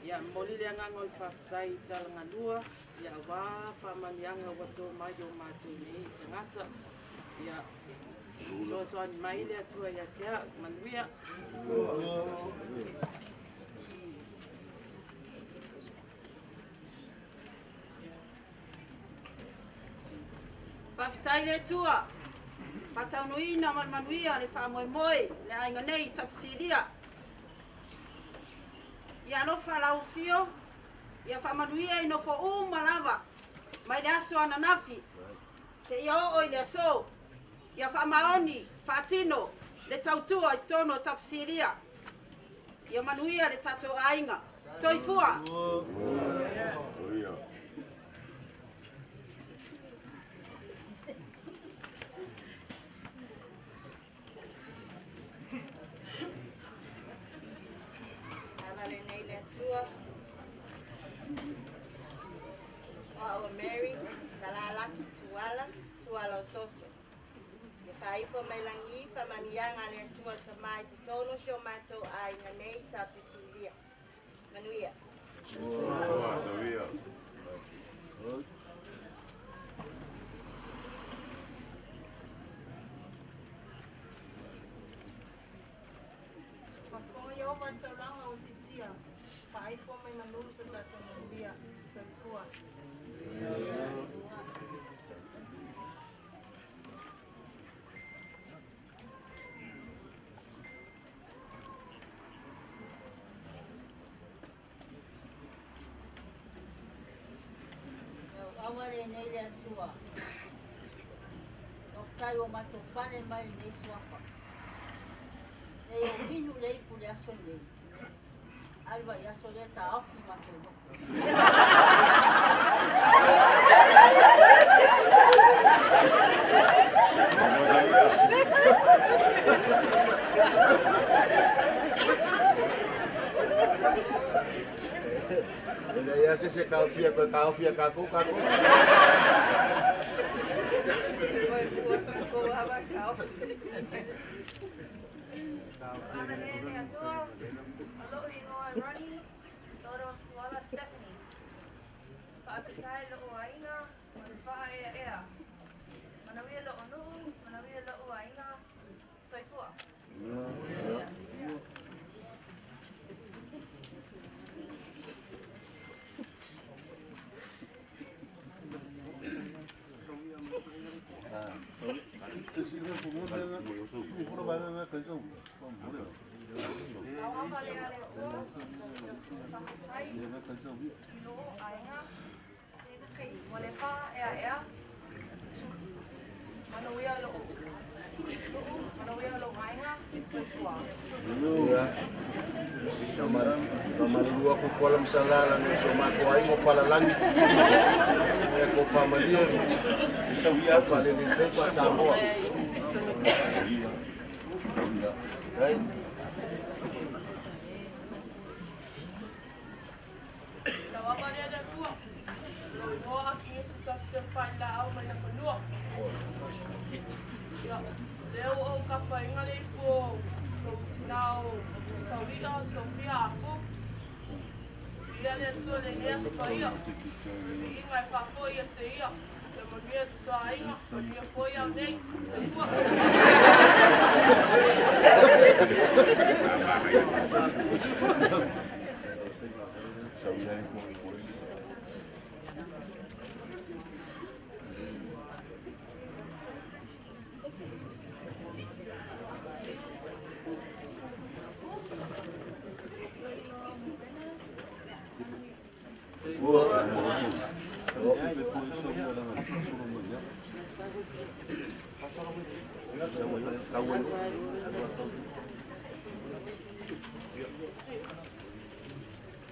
Ia, momoli le agaga o le faafetai i Talagalua, ia aua faamanuiaga ua to mai i o matou nei tagata. Ia, soasoani mai le Atua ia te au. Manuia. Faafetai le Atua, faataunuuina ma le manuia le faamoemoe le aiga nei i Tapisilia. Ia alofa lau afio, ia faamanuia i nofo uma lava mai le aso ananafi seia oo i le aso. Ia faamaoni, faatino le tautua i totonu o Tapisilia. Ia manuia le tatou aiga. Soifua. Ava lenei le Atua. O au o Mary, Salalaki Tuala, Tuala o Soso. Ia faaifo mai lagi faamanuiaga a le Atua Tama i totonu o si o matou aiga nei Tapisilia. Manuia. Faafofoga Ieova i le taulaga ua siitia, faaifo mai manu so tatou manuia. Soifua. Aua lenei le Atua. Faafetai ua matou pale mai lenei suafa. Nei o inu le ipu le aso lenei. Alu ai aso lea taofi matou nofo. E leai lava se isi e taofia toe taofi ia tatou tatou. Ava le Atua, o lo'u igoa e Ronnie, daughter of Tuala Stephanie. Faafetai lo'u aiga mo le faaeaea. Manuia lo'u nuu, manuia lo'u aiga, soifua. Ava le Atua, faafetai i lo'u aiga mo le faaeaea. Manuia lo'u nuu, manuia lo'u aiga, soifua. Ia. Faamalulu atu Tuala ma Salala no si o matou aiga o Palalagi. Ia ko faamalie. Ia faalelei pea Samoa. Ai. Lau ava le Atua, lou igoa Akigesi Sasisia Failaau mai le fanua. Ia, lea ua ou kapaina le ipu o lou tinā o Saui'a Sofia Afu. Viia le Atua i lenei aso paia. O le viiga e faafoi ia te ia. Ia manuia te tuaaiga, manuia foi au nei. Soifua.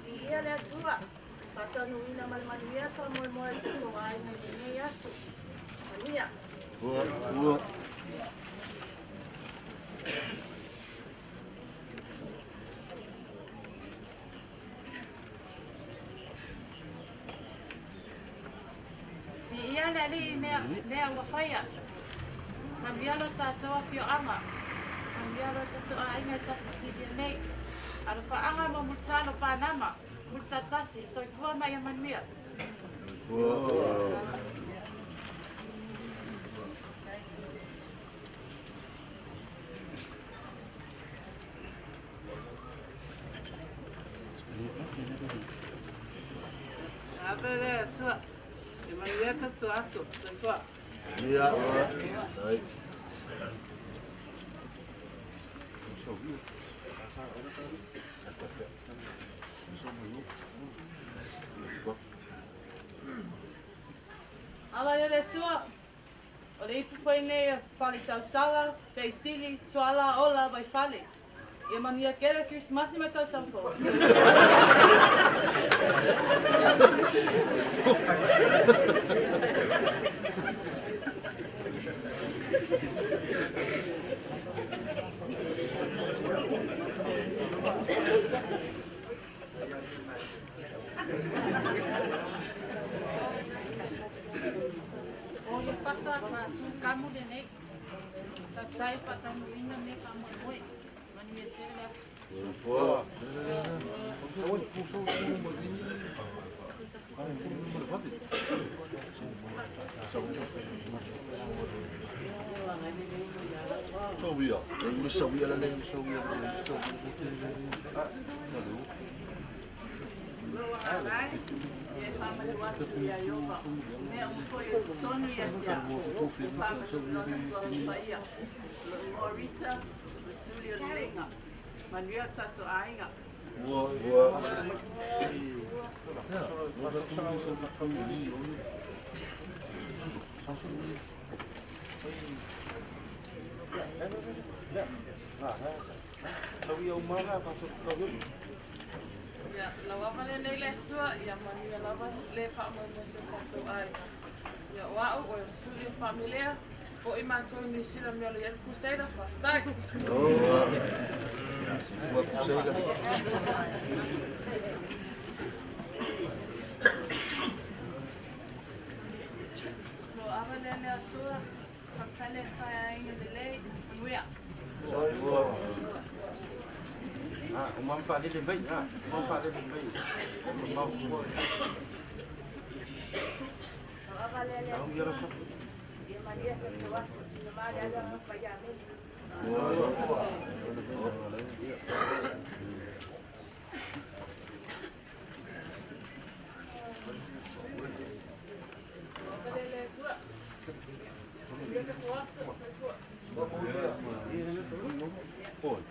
Viia le Atua, faataunuuina ma le manuia faamoemoe le tatou aiga i lenei aso. Manuia. Viia le Alii i mea, mea ua faia. Manuia lo tatou afioaga. Manuia lo tatou aiga i Tapisilia nei. Alofaaga mo Mulitalo Panama, Mulitatasi, soifua ma ia manuia. Ava le Atua, e manuia tatou aso. Soifua. Ia. Ai. Ala ia le Atua, o le ipu foi nei a fale tausala, Peisili, Tuala, Ola, Vaifale. Ia manuia tele Kerisimasi ma tausaga fou. O ia fata ma tū kamu lenei. Faafetai faataunuuina lenei faamoemoe. Manuia tele le aso. Sawia, e sawia la le sawia Manuia tatou aiga. Ua ua. Ia, lau ava lenei le Atua, ia manuia lava le faamoemoe si o tatou aiga. Ia, o au, o le suli o Faamilea, fo'i matou i Niu Sila mea o le i ai le Crusader, faafetai. Ua Crusader. Lo ava lea le Atua, faafetai le faiaiga lelei, manuia. Ah, o mam whaalele mai, ah, o mam whaalele mai. O mau tua. Lo ava lea le Atua, ia manuia tatou aso, tamā le ala paia amene. Lo ava lea le Atua, manuia tatou aso, soifua. Oi.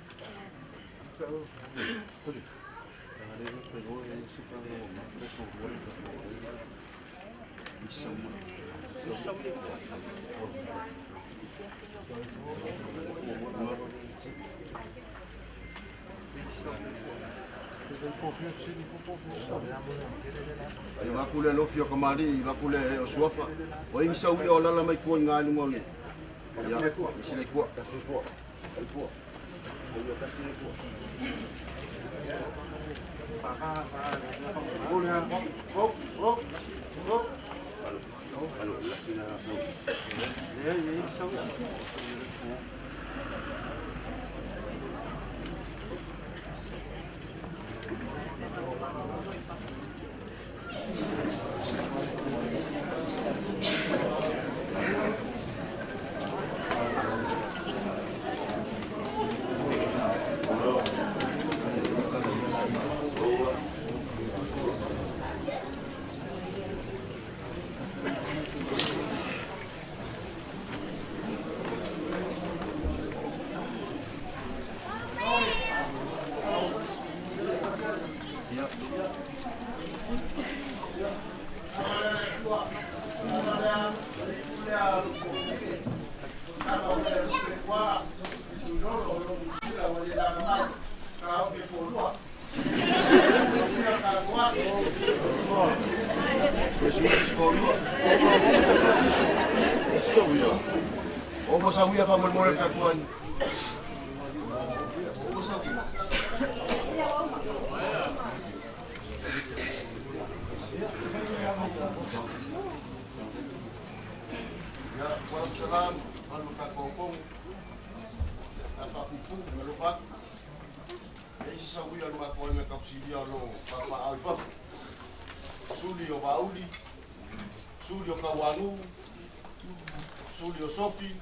Ai vaku le lofi o ka mali, i vaku le o suafa. O ingi sau ia o lala mai kua i ngā lunga o le. Ia, isi le kua. O mo sa uia fa mo mo le ka kuai. O mo sa uia. Ya, waalaikumsalam. Alu ka kokong. Na fa pupu me lo fa. E isi sa uia lu ka me ka silia lo pa pa au fa. Suli o Bauli, Suli o Kawanu, Suli o Sofi,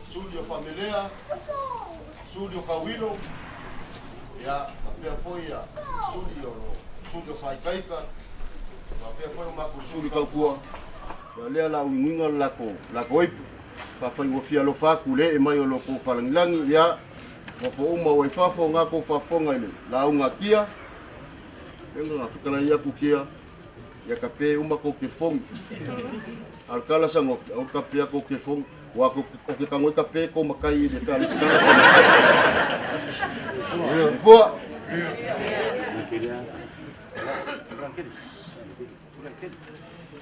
Suli o Familia, Suli o Kawilo, ia, mapea foi ia, Suli o Suli o Faikaika, mapea foi o Mako Suli Kaukua. Ia lea la uiguiga le lakou lakou ipu. Faafaigofie alofa atu le ee mai o lo kou falagilagi, ia, nofo uma ua i fafo nga kou faafofoga i le lauga a Kia. Lea na fetalai atu Kia, ia kape uma kou telefoni. A o le tala sagofi, aua le kapea kou telefoni, ua o ke tago ai kape kou matai i le pe a lesitala kou matai. Soifua.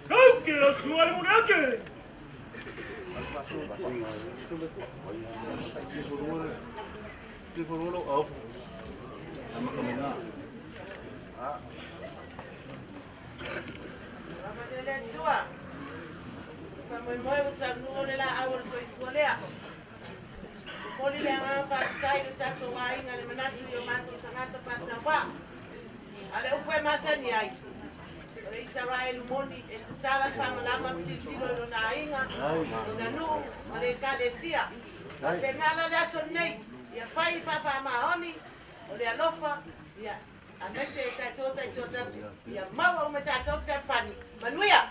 Kauke la sua le muleake. Le Atua, faamoemoe ua taunuu le laau o le soifua lea. Momoli le agaga faafetai i lo tatou aiga i le manatu i o matou tagata faatauvaa. A o le upu e masani ai, o le Isaraelu moni e tatala le faamalama ma tilotilo i lona aiga, lona nuu ma le ekalesia. Faapena la le aso lenei, ia fai i faafaamaoni o le alofa, ia aemaise e tatou taitoatasi, ia maua uma e tatou le fealofani. Manuia!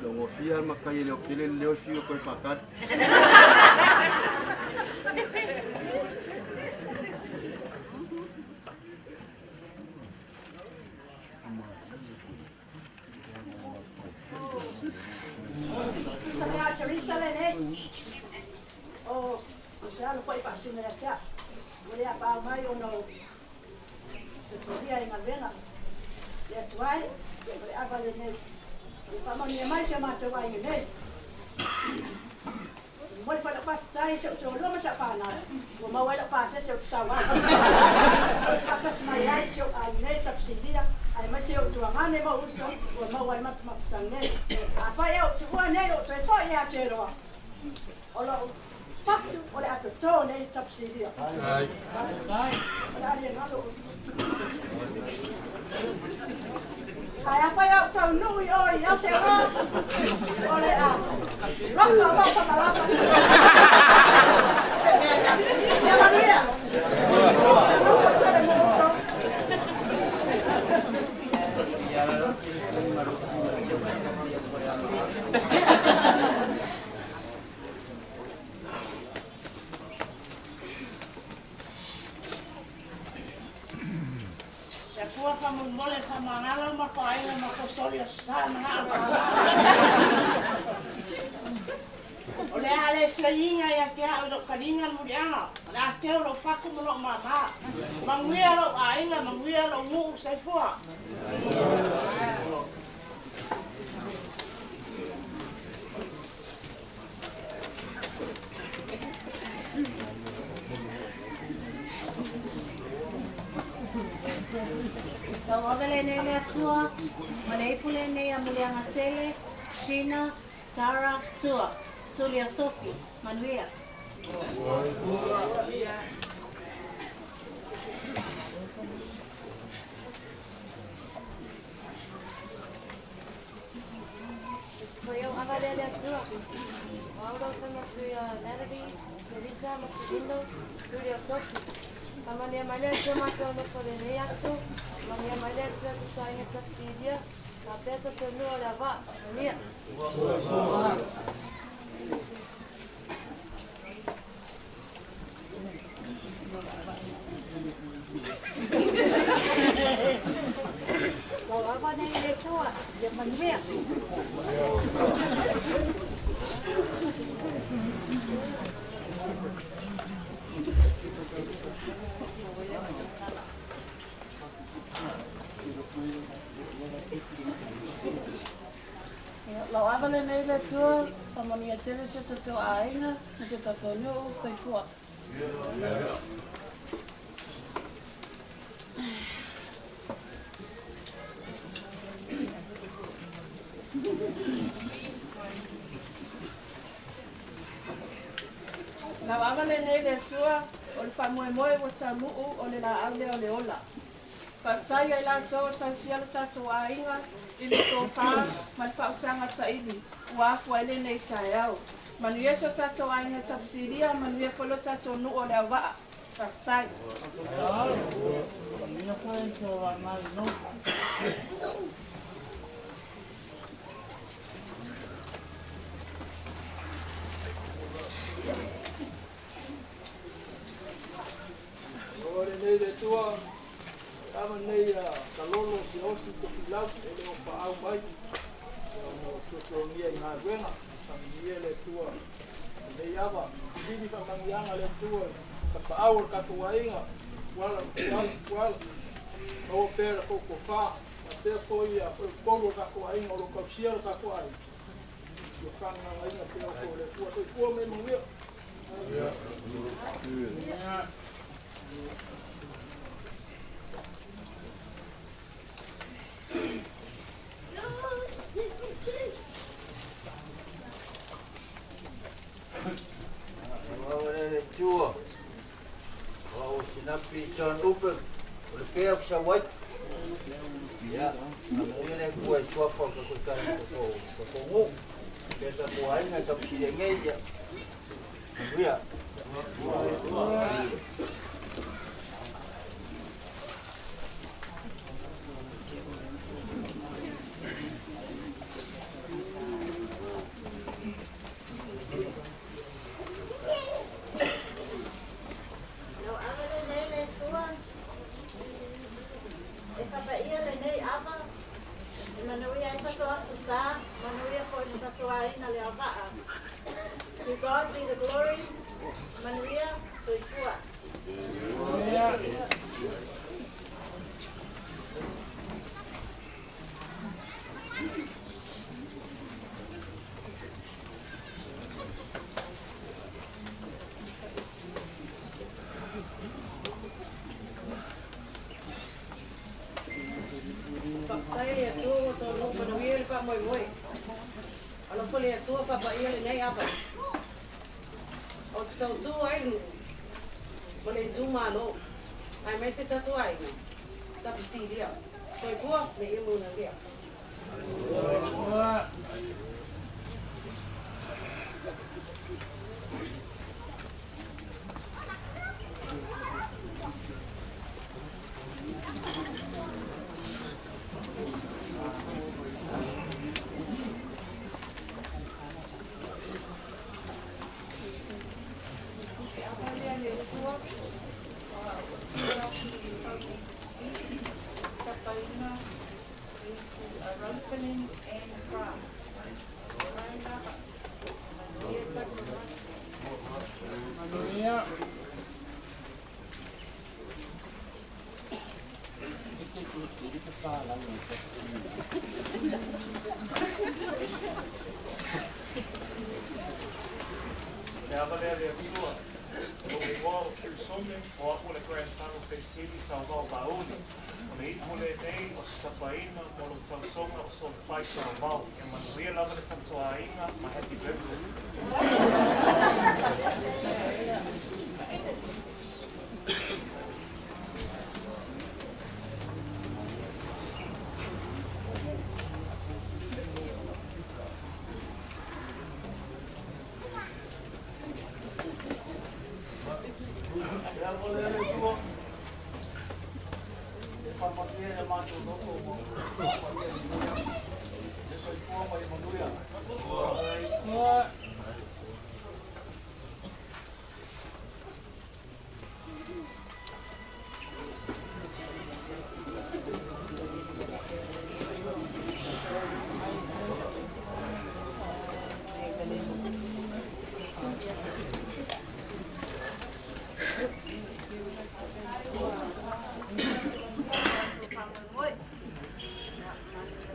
Logofia le matai e le o tele le leo e fiu e toe faatali. Isa mea Teresa lenei. O o se alo foi faasino ia te au. Ua le apaau mai ona o se tolia i galuega. Le Atua e, o le ava lenei. Ia faamanuia mai si o matou aiga nei. E momoli foi lau faafetai i si ou toalua ma si au fanau ua maua ai lau pasese ou te sau ai. O se faatasi mai ai si ou aiga nei Tapsilia aemaise ou tuagane ma ou uso ua maua ai le mafutaga nei. Afai ea ou tuua nei ou toe foi ia Aotearoa, o lou fatu o le a toto nei Tapsilia. O le a le galo Ae afai au taunuu i o i Aotearoa, o le a rapa rapa malama. Ia manuia. Alofa tele mo outou. Le Atua faamolemole faamagalo ma toaiga ma tosoli aso sa ma haa O le a le seiga ia te au i lou taliga le muliaga, o le a teu lou fatu ma lou māmā. Manuia lou aiga, manuia lou nuu, soifua. Lau ave lenei le Atua, ma le ipu lenei a Muliagatele, Sheena, Sarah, Tua, Sulia Sophie, Manuia. Ko iau ava lea le Atua. O au lau tama sui a Natalie, Teresa, Matilino, Sulia Sophie. Faamanuia mai le Atua matou nofo lenei aso. Faamanuia mai le Atua tatoaiga tapsilia. Faapea tatonua o le avaa. Manuia. Lau ava nei le Atua, ia manuia. Lau ava lenei le Atua, faamanuia tele si o tatou aiga ma si o tatou nuu, soifua. Lau ava lenei le Atua, o le faamoemoe ua taunuu o le laau lea o le ola. Faafetai ia i latou o tausia lo tatou aiga i le tofa ma le faautaga saili ua afua ai lenei taeao. Manuia si o tatou aiga Tapsilia, manuia foi lo tatou nuu o Leauvaa. Faafetai. Manuia foi te o mai no. Nei le Atua, ava nei a kalolo siaosi tofilau e le o paau mai ona o tuatuagia i galuega. Faamanuia le Atua lenei ava, filili faamanuiaga le Atua i tapaau o le tatou aiga, tuala tuala tuala, maua pea le tou tofā, faapea foi ia faleupolu o le tatou aiga o lo o tausia le tatou aiga. Ia faagagaina pea outou e le Atua. Soifua ma ia manuia. Le Atua, o au sinapi John Upe, o le pea o sa wai. Ia, a le Atua i tuafa o ka ko ko ngu. Pea ta ko ainga ta pisi ngei ia. Manuia. Lau ava lenei le Atua, e fapaia lenei ava, e manuia ai tatou aso sa, manuia foi ma tatou aiga le auvaa. To God be the glory, manuia, soifua. Faafetai le Atua ua taunuu manuia le faamoemoe. Alofa le Atua faapaia lenei ava. O te tautū ai le nuu ma le itumalo, aemaise tatou aiga, Tapisilia. Soifua ma ia manuia. Rosalind and Craft. Manuia. Le ava lea le Atua, o lou igoa o Kirisome, o a'u o le grandson o Feisili Sauvao Vauli. O le ipu lenei o se tapaina mo lou tausoga o Solofai Sauvao. E manuia lava le tatou aiga ma happy birthday. Le ava lea le Atua, e faamanuia le matou loto ma fapaia i lenei aso. Ia soifua ma ia manuia.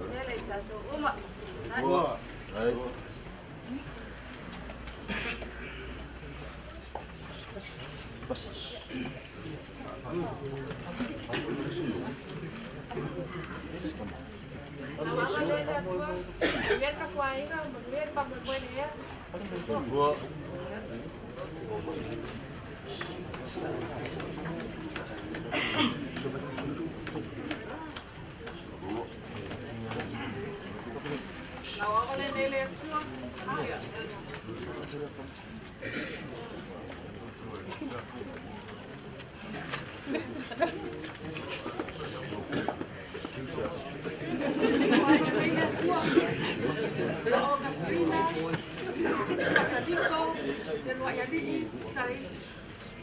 Tele tatou uma. Lau ava le le Atua, manuia le tatou aiga, manuia le faamoemoe i lenei aso. Lau ava lenei le Atua, ia.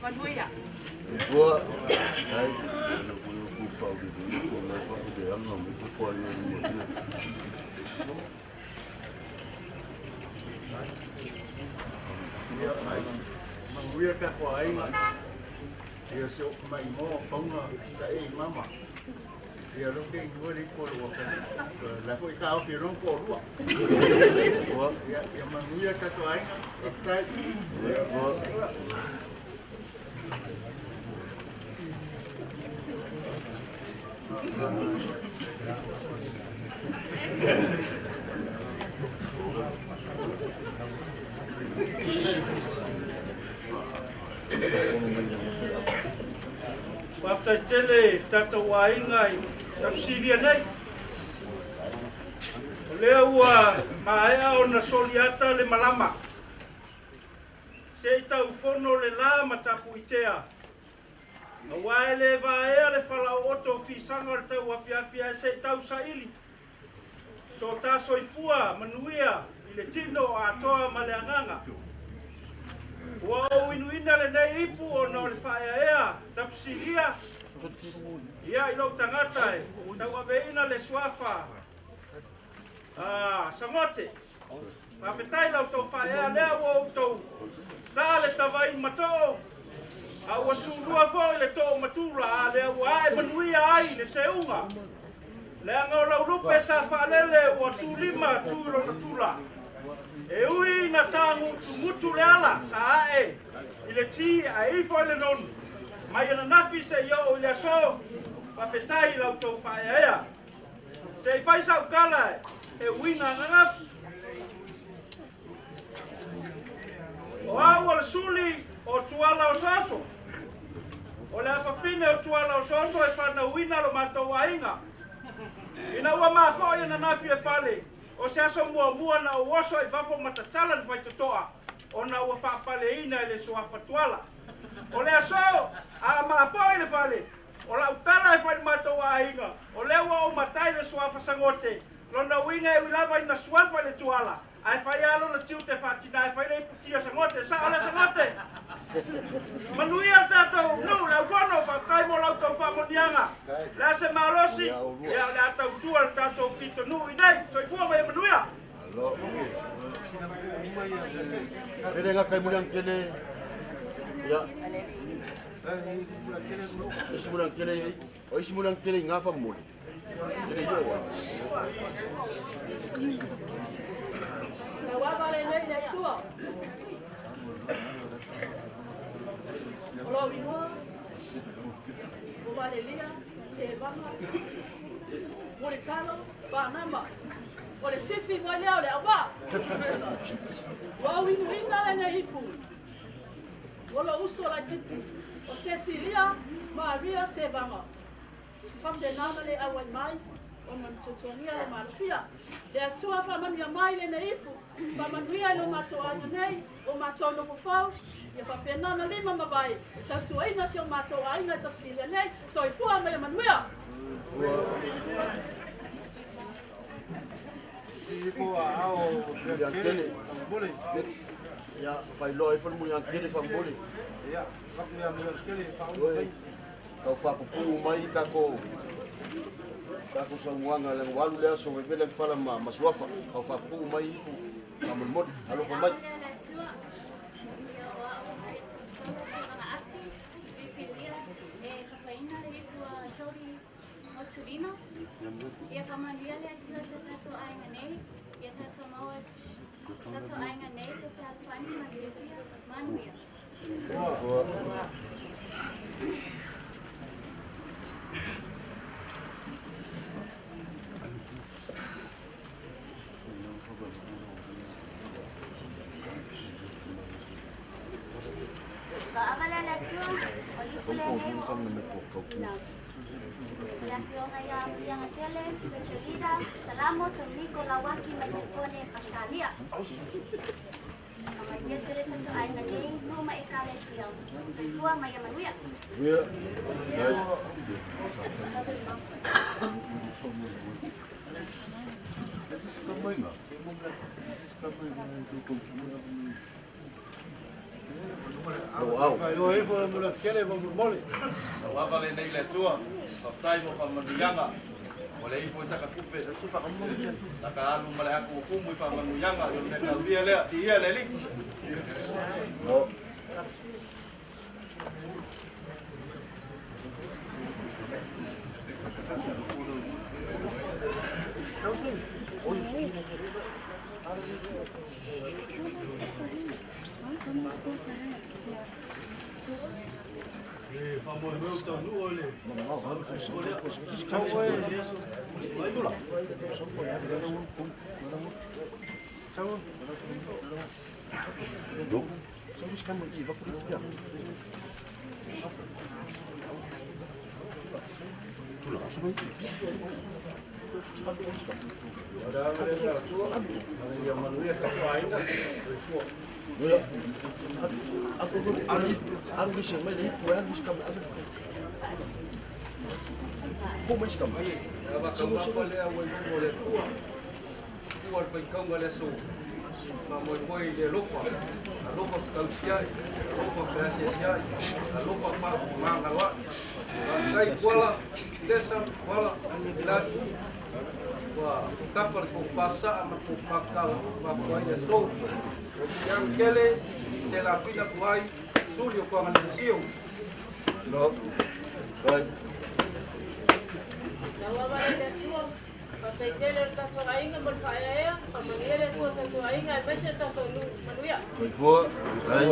Manuia. Ua, ai, na ku ku pa u di ko na pa u de anga mo ku pa ni mo. Ia, manuia ta ko aiga. Ia se o mai mo paunga ta e mama. Ia lo ke ngua le ko lo ka. La foi ka o fi ron ko rua. Ia, ia manuia ta to aiga. Aftai. Faafetai tele tatou aiga i Tapisilia nei. O lea ua maea ona soliata le malama. Se i taufono le la ma tapuitea. Aua e le vaea le falaooto o fisaga o le tauafiafi ae se i tausaili. So ta soifua manuia i le tino atoa ma le agaga. Ua ou inuina lenei ipu ona o le faaeaea Tapisilia. Ia i lou tagata e tauaveina le suafa Sagote. Faafetai la outou faaeaea lea ua outou ta le tavain matoo. A ua sulua foi le too matula a lea ua ae manuia ai le seuga. Leaga o lau lupe sa faalele ua tulima tu i lona tula. E ui na tagutugutu le ala sa ae i le ti ae ifo i le nonu. Mai ananafi seia oo i le aso, faafetai i la outou faaeaea. Se i fai sau tala e uiga ananafi. O au o le suli o Tuala Osooso. O le afafine o Tuala Osooso e fanauina lo matou aiga. Ina ua mafo'i ananafi le fale, o se aso muamua na ou oso i fafo ma tatala le faitotoa, ona ua faapaleina e le suafa Tuala. O le aso, a mafo'i le fale, o lau tala e fai i le matou aiga, o lea ua ou matai le suafa Sagote, lona uiga e ui lava ina suafa i le Tuala, ae fai lava lona tiute faatina e fai le iputia Sagote, sao lea Sagote? Manuia le tatou nuu le aufono, faafetai mo la outou faamoniaga. Le a se malosi, ia o le a tautua le tatou pitonuu i nei. Soifua ma ia manuia. Ele nga kai muliang kele. Ia. Isi muliang kele, o isi muliang kele i ngafa moli. Kele yo wa. Lau ava lenei le Atua. O lou igoa, o Valelia, Tevaga, Mulitalo, Panama. O le sifi foi lea o le auvaa. Ua ou inuina lenei ipu. Ua lou uso laitiiti o Cecilia Maria Tevaga. Faapena ona le auai mai ona na tuatuagia le malofia. Le Atua faamanuia mai lenei ipu, faamanuia i lo matou aiga nei, o matou nofo fou, ia faapena ona lima ma vae e tautuaina si o matou aiga i Tapisilia nei. Soifua ma ia manuia. Ia, failoa ifo le muliang kele faamoli. Oi, tau faapupuu mai tatou tatou saunoaga le ua alu le aso vevela le fala ma ma suafa tau faapupuu mai ipu faamolemole alofa mai. Ia faamanuia le Atua i so tatou aiga nei, ia tatou maua tatou aiga nei le fealofani ma le fiafia. Manuia. Faavala le Atua, o lipu lenei ua ou ina. Le afioga ia Muliagatele, Pechelida, Salamo, Tomniko, Lawaki, mai Melekone, Australia. Faamanuia tele tatou aiga nei, nuu ma ekalesia. Soifua ma ia manuia. Lou au. Faailoa ifo le mula tele ma molemole. Lau ava lenei le Atua, faafetai mo faamanuiaga. Ua le ifo i saka tupe. Laka alu ma le aku o kumu i faamanuiaga, i o le mea taumia lea, viia le Alii. No. E faamoemoe o taunuu o le Alu se mai le ipu e alu se kama alu. Ko mai se kama. Taumafa lea ua i luga o le Atua. Tua le faitauga le aso. Faamoemoe i le alofa. Alofa fetausiai, alofa feasiasiai, alofa faafomagaloai. Faafetai Kuala, Lesa, Kuala, Ilatu. Ua tafa le tou fasaa ma tou fakala mafua ai le aso. Yang kele, se lafina tuai, suli o kuaganusio. No. Vai. Lau ava le le Atua, faafetai le tatou aiga mo le faaeaea, faamanuia le Atua tatou aiga aemaise le tatou nuu. Manuia. Soifua. Vai.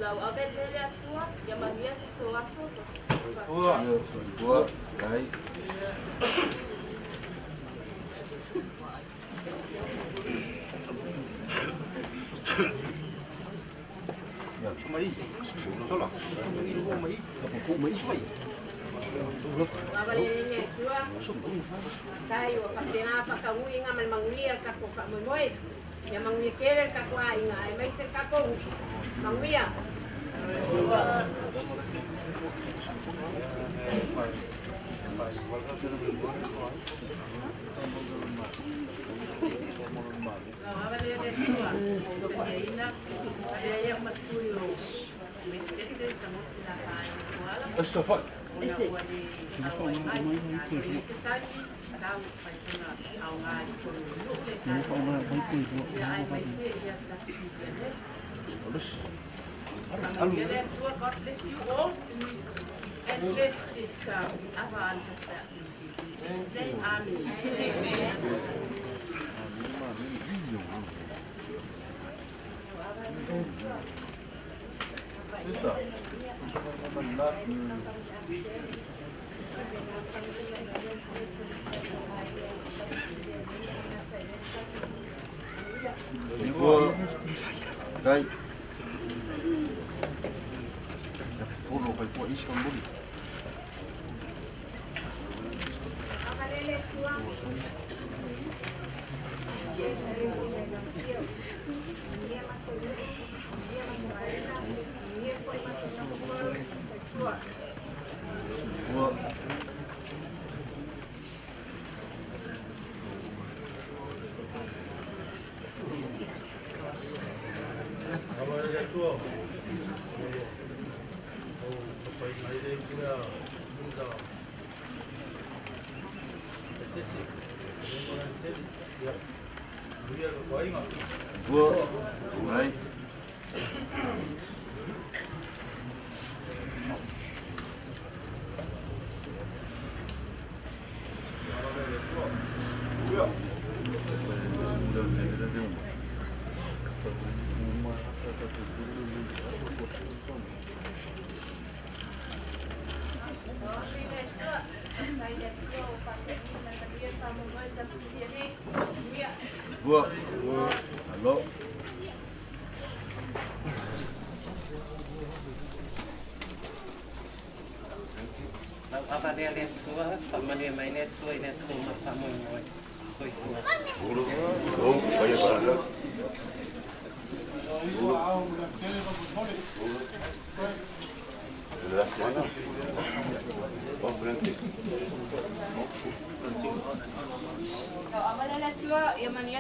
Lau ave le le Atua, ia manuia tatou aso. Soifua. Vai. Ava le le Atua, faafetai ua faapena faataunuuina ma le manuia le tatou faamoemoe. Ia manuia tele le tatou aiga aemaise le tatou nuu. Manuia. Lau ava le le Atua, faamanuiaina, avea ia ma sui o Mesete sa motu na faaina Kuala. Asa fa. Ona ua le auai mai. Atonu se taimi, sau faisona aoga i totonu o nuu le ekalesia. Ia aemaise ia tapsilia nei. Faamanuia le Atua, God bless you all. And bless this ava I'm just about to receive. In Jesus' name, amen. Amen. Soifua. Vai. Polo kai po iska mbuli. Ava le le Atua, ia tausi le afio. Ia matou nuu, ia matou aiga, ia foi matou nofo. Soifua. Soifua. Ava le Atua. O papai mai le kina munda. Tete. Tete. Ia. Manuia le aiga. Soifua. Vai. Soifua. Alo. Lau ava lea le Atua, faamanuia mai le Atua i le aso ma le faamoemoe. Soifua. Oh, vai a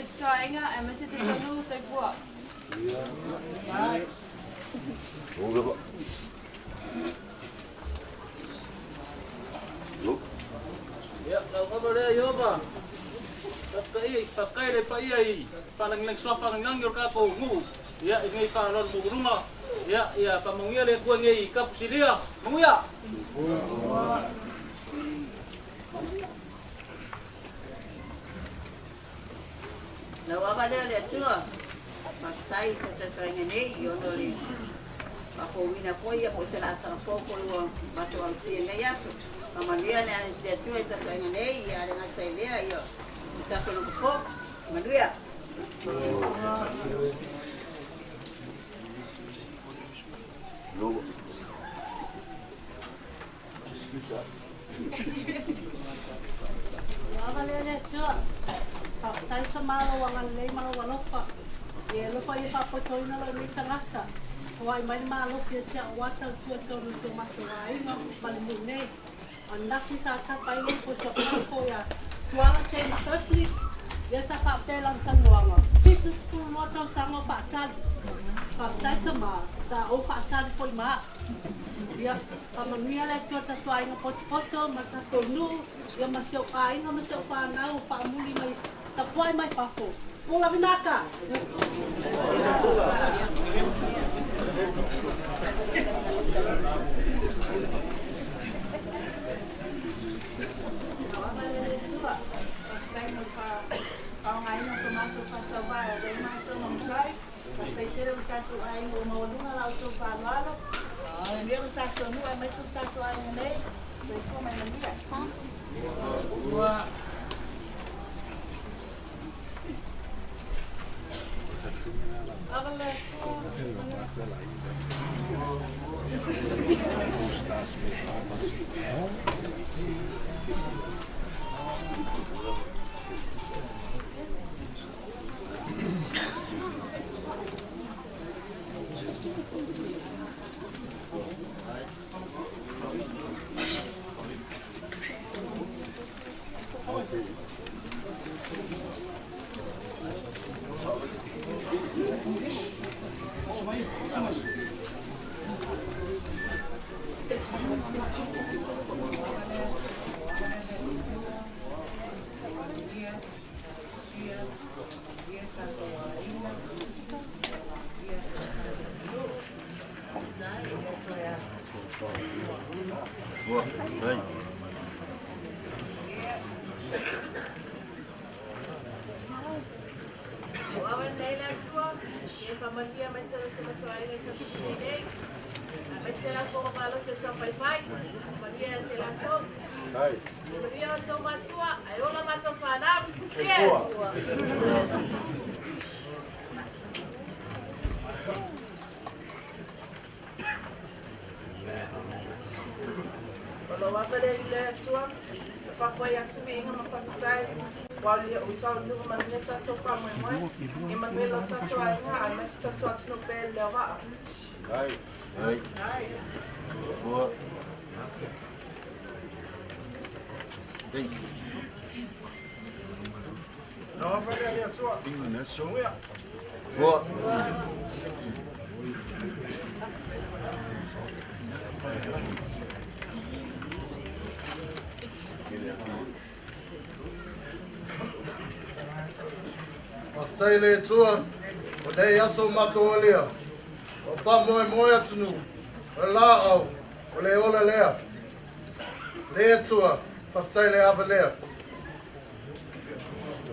Manuia te toainga, e mese te tonu soifua. Ia. Ua. Ia, lau kapa lea Iopa. Faafetai le paia i faalagilagi soa faalagilagi o le tatou nuu. Ia, i nei faalalo maualuga. Ia, ia faamanuia le Atua i nei tapusilia. Manuia! Lau ava lea le Atua, faafetai i sa tautaiga nei i ona o le faafouina foi ia po o se laasaga fou foi ua matou ausia i lenei aso. Faamanuia le Atua i tautaiga nei, ia le gata i lea ia o tatou nofo. Manuia. Lau ava lea le Atua, faafetai tama lou agalelei ma lou alofa. Ia e alofa ia faapotoina lou nei tagata. Foai mai le malosi ia te au aua tautua tonu i si o matou aiga ma le nuu nei. Ananafi sa tapa ai le ipu o si au koko ia Tuala James Berkeley, ia sa faapea i lana saunoaga, 72 tausaga o faatali. Faafetai tama, sa ou faatali foi ma au. Ia, faamanuia le Atua i le tatou aiga potopoto ma le tatou nuu, ia ma si ou aiga ma si ou fanau o faamuli mai tapuai mai fafo. Pula vinaka! Faafetai mo le faaaogaina o so matou faatauvaa e avea ai matou ma matai. Faafetai tele lo tatou aiga ua maualuga la outou faaaloalo. Manuia lo tatou nuu aemaise lo tatou aiga nei. Soifua ma ia manuia. Ava le Atua. Ua. Ai. Ua ava lenei le Atua, ia faamanuia mai tala se matuaiga i sa nei. Aemaise la foga malosi o taufaifai, manuia ia te latou. Manuia outou matua, ae ola matou fanau. Cheers! O lou ava lea i le Atua, e faafoai atu viiga ma faafetai, ua aulia ua taunuu manuia tatou faamoemoe, ia manuia lo tatou aiga aemaise tatou atunuu pea i le auvaa. Ai. Ai. Ua. Ei. Lau ava lea le Atua. Manuia. Ua. Faafetai le Atua, o nei aso matou alia. O faamoemoe atunuu, o le laau, o le ola lea. Le Atua, faafetai le ava lea.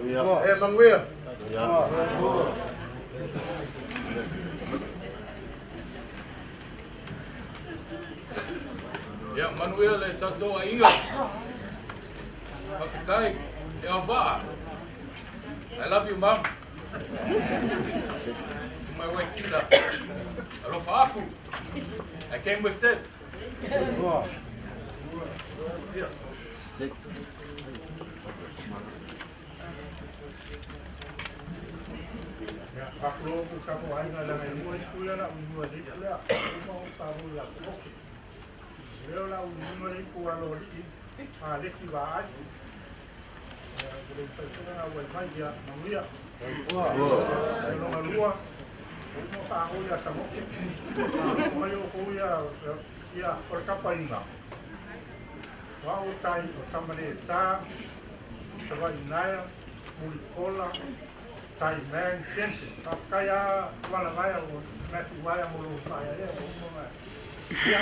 E manuia. Ia, manuia le tatou aiga. Faafetai, e auvaa. I love you, Mom. To my wife, Isa. Alofa aku. I came with Ted. Yeah. Ia, faafelo ku tatou aiga leaga e lua ipu lea la ua lua le ipu lea. Uma o tatou ia soke. Lea o la ua lua le ipu a lo alii a leki vaai. Ia, ua le mafai foi ona auai mai, ia manuia. Longa lua, o sa o ia sa moke. O yo ko ia ia o le kapainga. Wa o tai o tamale ta sa vai naia Mulipola Tai Man Jensen. Ka kaya wala vai o Matthew Waya mo lo pa ia o mo ma. Ia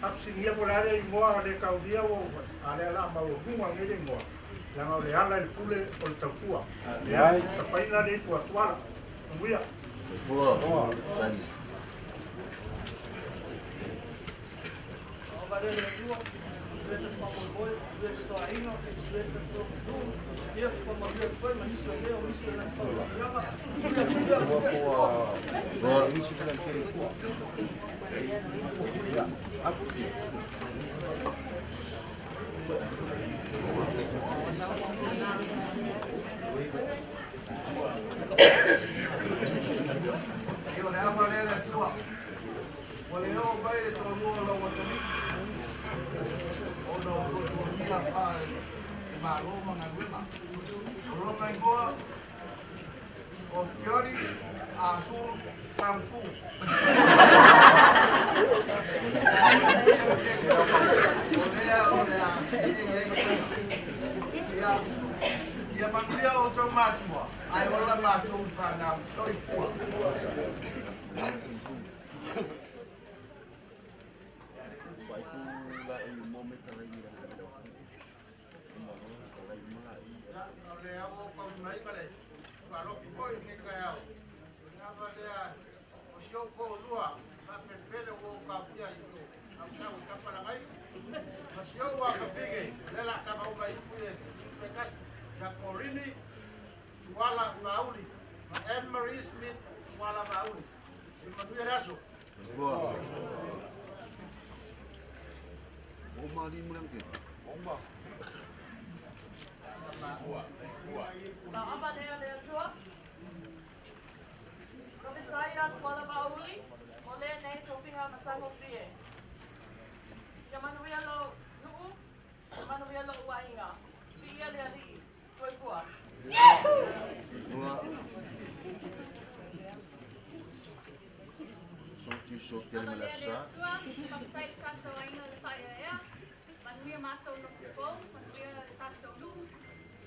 apsingia po le ingoa le kaudia o ale la ma o bunga ngele ingoa. Langa o le ala le pule o le tautua. Ia tapaina le tua tuala. Nguia. Boa.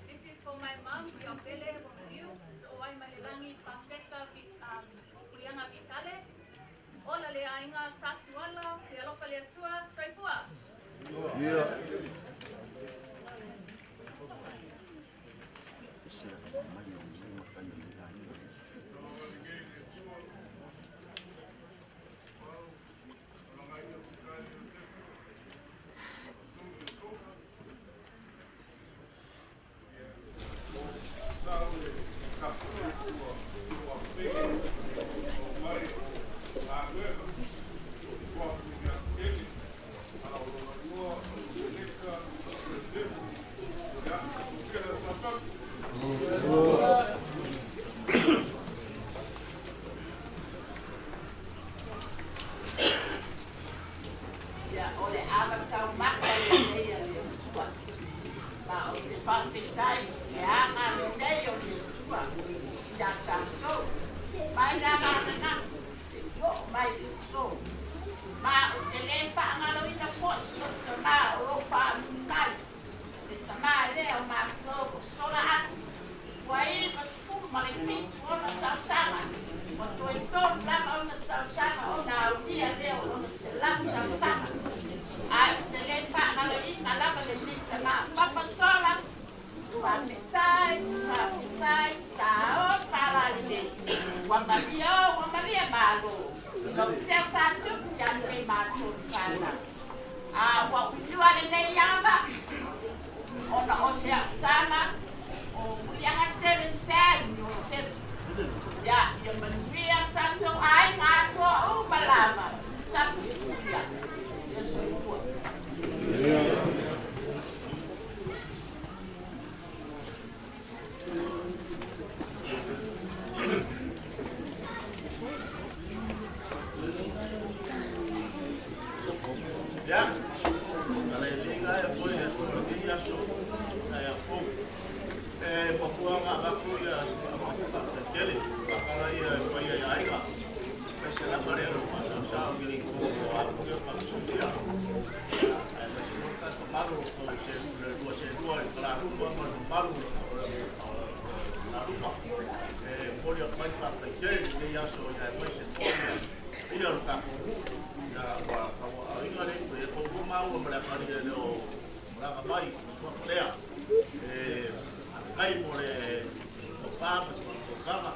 This is for my mom, Fiopele Romaliu, so ai malelangi paseta Pulianga Vitale. Ola le ainga satuala, le alofa le atua, soifua. Yeah. Yeah. telaga lea o le faasaosao i le ito o apulia ma Sofia. Ae ma se foi tatou malu o se le lua selua i Kalaluma ma le mamalu o le Kalaluma. E momoli atu ai le faafetai tele i lenei aso aemaise foi ia o le tatou nuu ina ua tauaaoina le ipu e toalua maua ma le atalii e le o malaga mai suafa lea. E faafetai mo le tofa ma le faautautaga.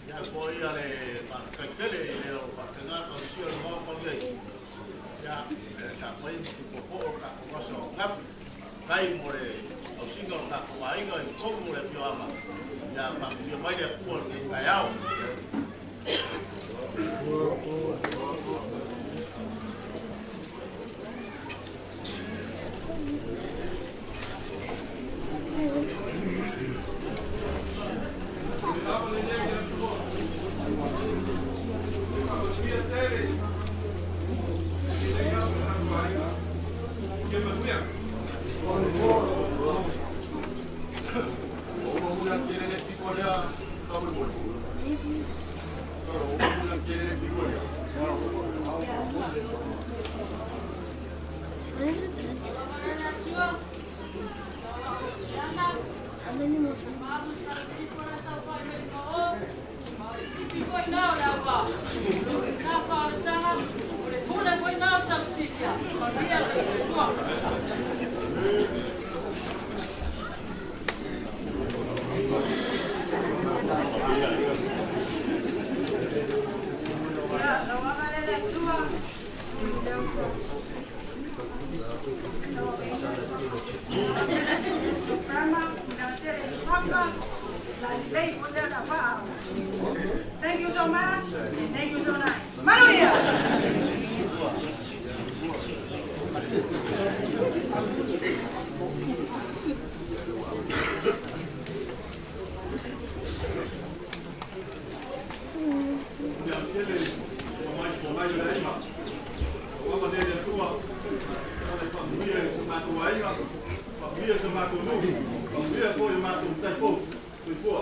Ia foi ia le faafetai tele i le o faapena tausia o le Maota nei. Ia, sa fai ma tupopo'o le tatou aso ananafi. Faafetai mo le tausiga o le tatou aiga i totonu o le afioaga. Ia faamanuia mai le Atua i lenei taeao. Thank you so much. Thank you so nice. Manuia! Ia tele o mai o mai le aiga. O ava le Atua, o le faamanuia i so matou aiga, faamanuia i so matou nuu, faamanuia foi i matou matai fou. Soifua.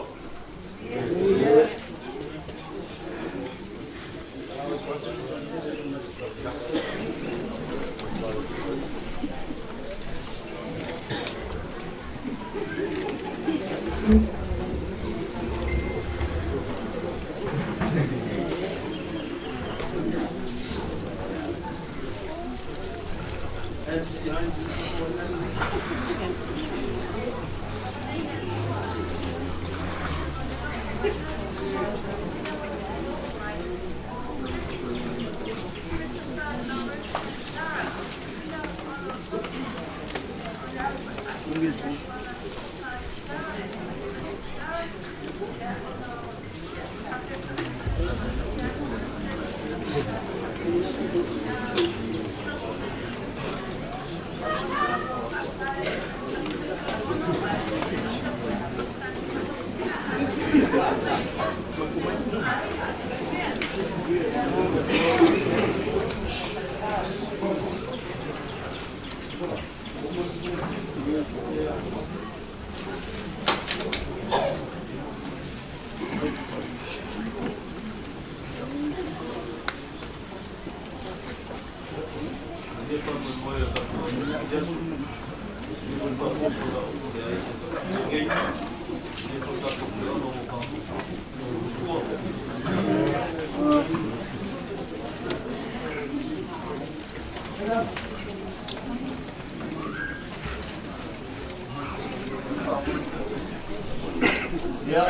Ia,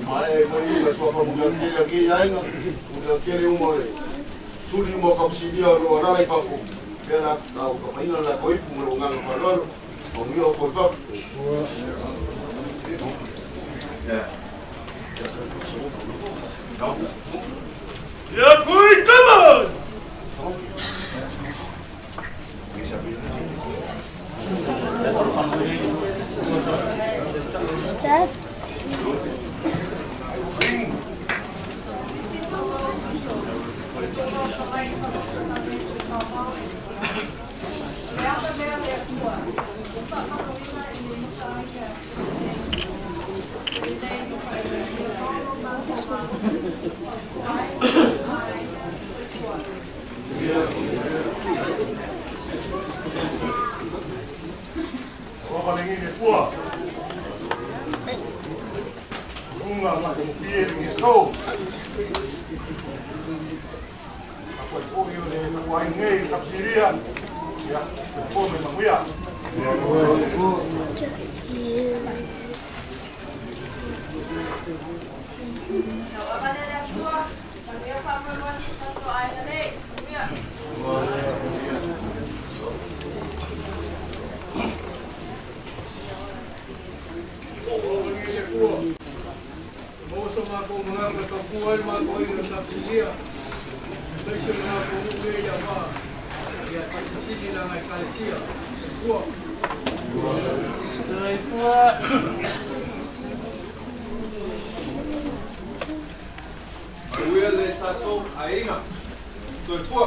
mae foi le sofa mo le ki aiga, mo le uma le suli mo ka silia ro ala i fafo. Pe la ka ka fainga la koi pu mo nganga faalalo. O mi o koi fafo. Ya. Ia kui tama! aso. Ako e foi o le ua ai nei kapsilia. Ia, te pō me manuia. Lau ava le le Atua, manuia faamoemoe si tatou aiga nei. Manuia. Mo sa mākou mga kapua ai mākou i na tapsilia. Taisa na ko ue ia ma. Ia tapisili la ngai kalesia. Kua. Soifua. Manuia le tatou aiga. Soifua.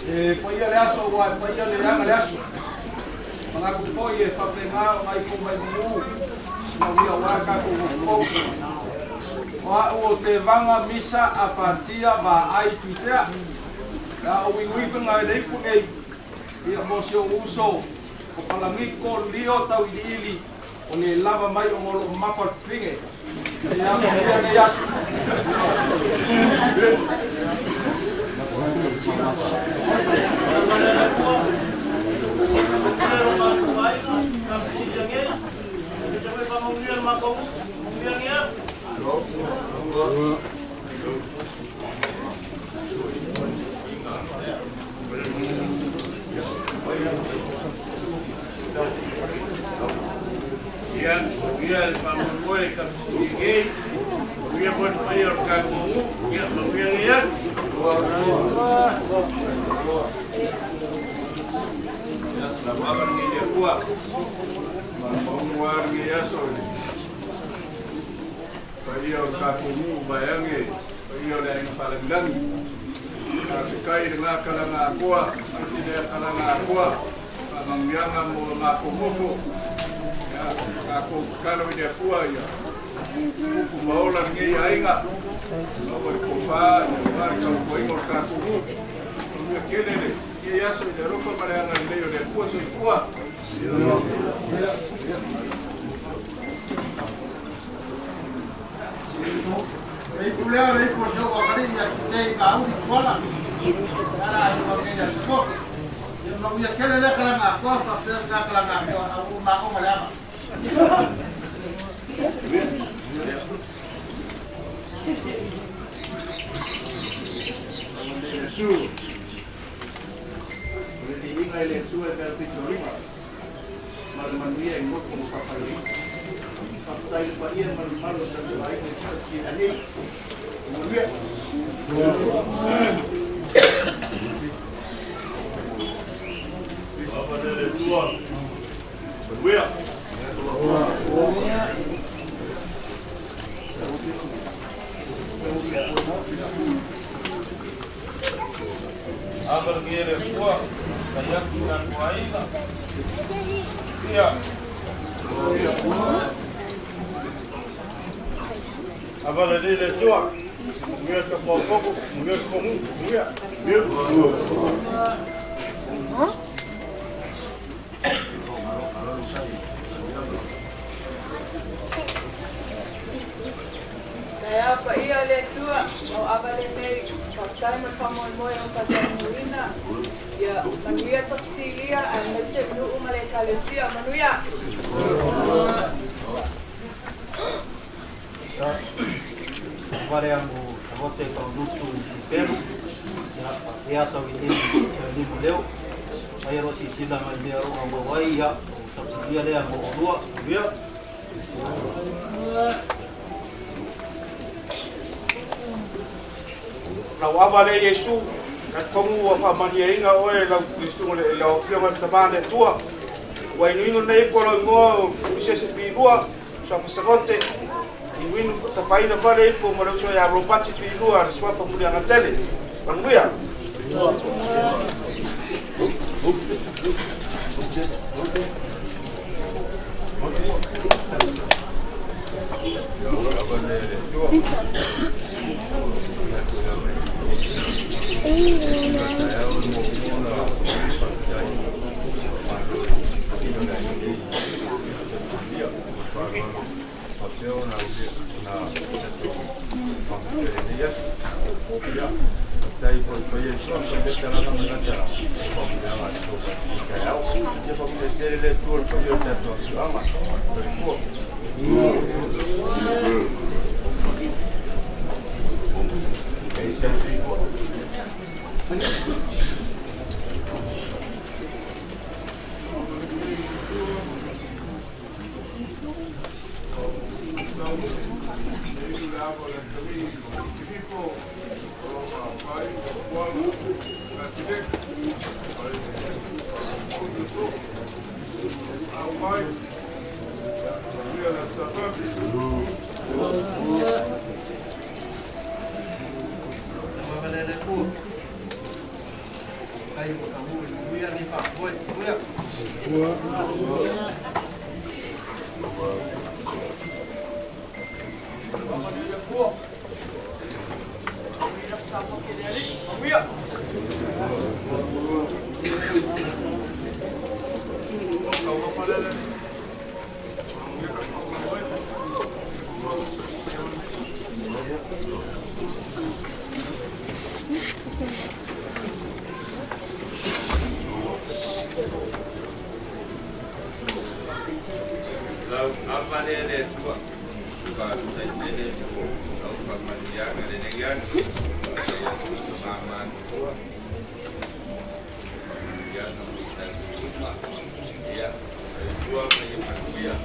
E paia le aso ua e paia le anga le aso. Mangaku foi e whapenga o ngai ko mai mu. Na wia wā kako o O a o te vanga misa a patia va ai tuitea. Na o wiwiwinga e leipu nei. Ia mo se o uso. O palangiko lio tau ili o le lava mai o ngolo mapa finge. Ia mo ia nei aso. Ia, ia le faamoemoe kapisiligei, ia mo le paia o le tatou ia manuia nei atu. Ia, lau ava lenei le Atua. Maumau lava lenei aso i le paia o le tatou nuu vaeage, paia o le aiga faalagilagi. Faafetai i le gakalaga atoa, aemaise lea kalaga atoa, faamanuiaga mo le matou nofo. Ia, tatou tatalo i le Atua ia upu ma ola lenei aiga, maua le tofā, ia aua le tautuaina o le tatou nuu. Manuia tele lenei aso i le alofa ma le agalelei o le Atua. Soifua. Ei pulea le ipo se o akari ia ki te i ka uri kuala. Ara ai o ke ia siko. Ia mau ia kele le kala ngā koa, whapea ngā kala ngā koa, a u mā o le ama. Le su. O le viiga i le Atua e mea pito lima. Ma le manuia i motu mo whapaloi. Whaptai le paia ma le malo tatou aiga i tatia nei. Manuia. Ava le le Atua. Manuia. Ava lenei le Atua. Kai atu i tatou aiga. Ia. Ava lenei le Atua. Manuia le tapuapopo, manuia le fogu, manuia. Ia paia le Atua, lau ava lenei, faafetai ma le faamoemoe o tatou Ia manuia tapisilia aemaise nuu ma le ekalesia. Manuia. Wale angu tavote kaunutu i Peru, ia pea tau i te limo leo. Mai ro si sila mai mea ro au wai ia, o tapsilia lea mo olua, manuia. Lau ava le Iesu, na tongu ua faamaliaina oe lau susuga le lau afioga le Tama le Atua. Ua inuinu nei po lau igoa o Misese Pilua, Suafa Sagote, inuinu tapaina fale ipo ma le uso ia Robati Pilua, le Suafa Muliagatele. Manuia. Lau ava le le Atua, faafetai mo lau faamanuiaga lenei aso, mamatua, faamanuiaga mo i tatou uma. Ia, soifua ma ia manuia.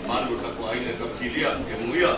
Malu tak kuai le kapsilia, e muia.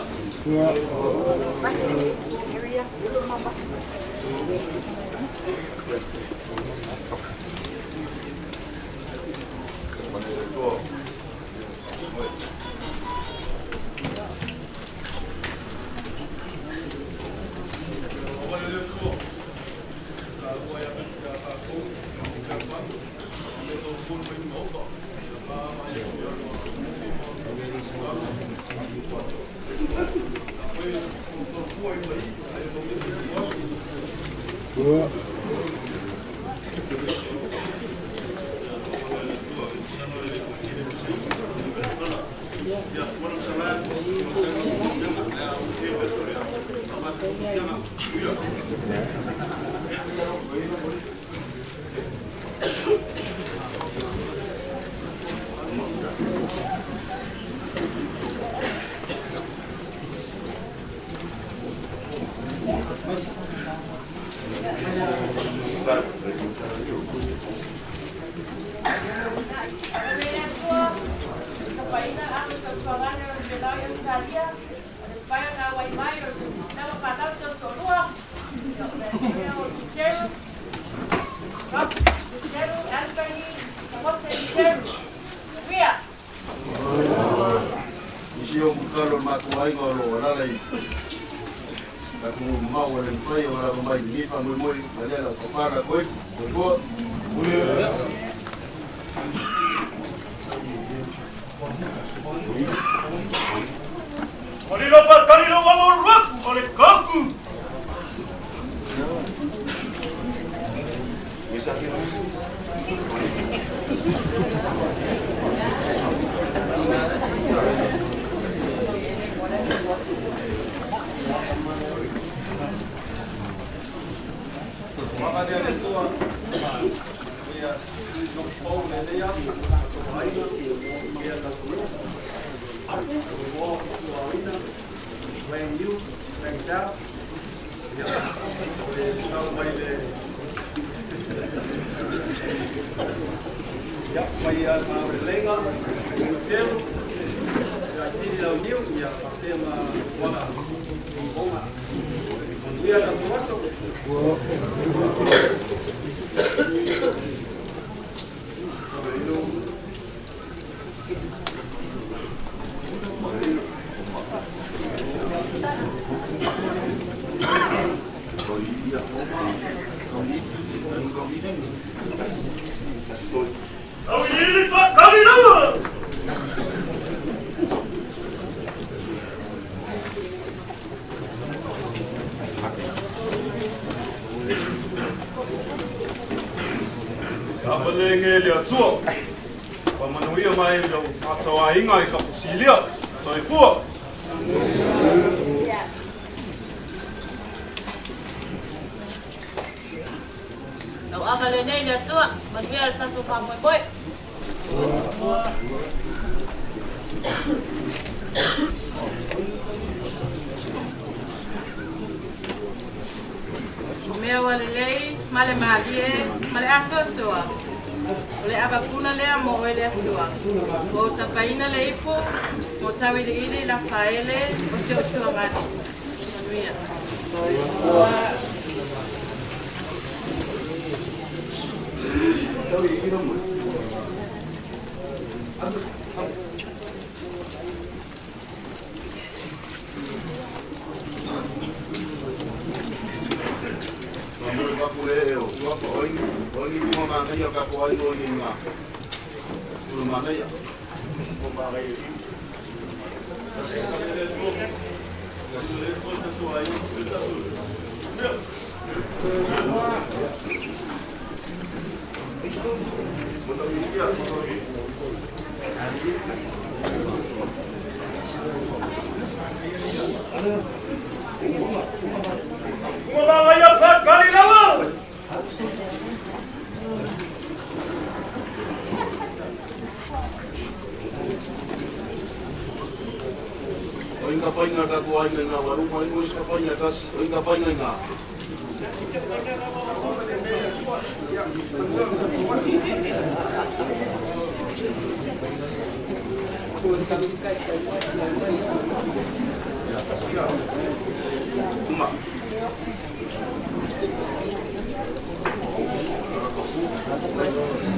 Uma.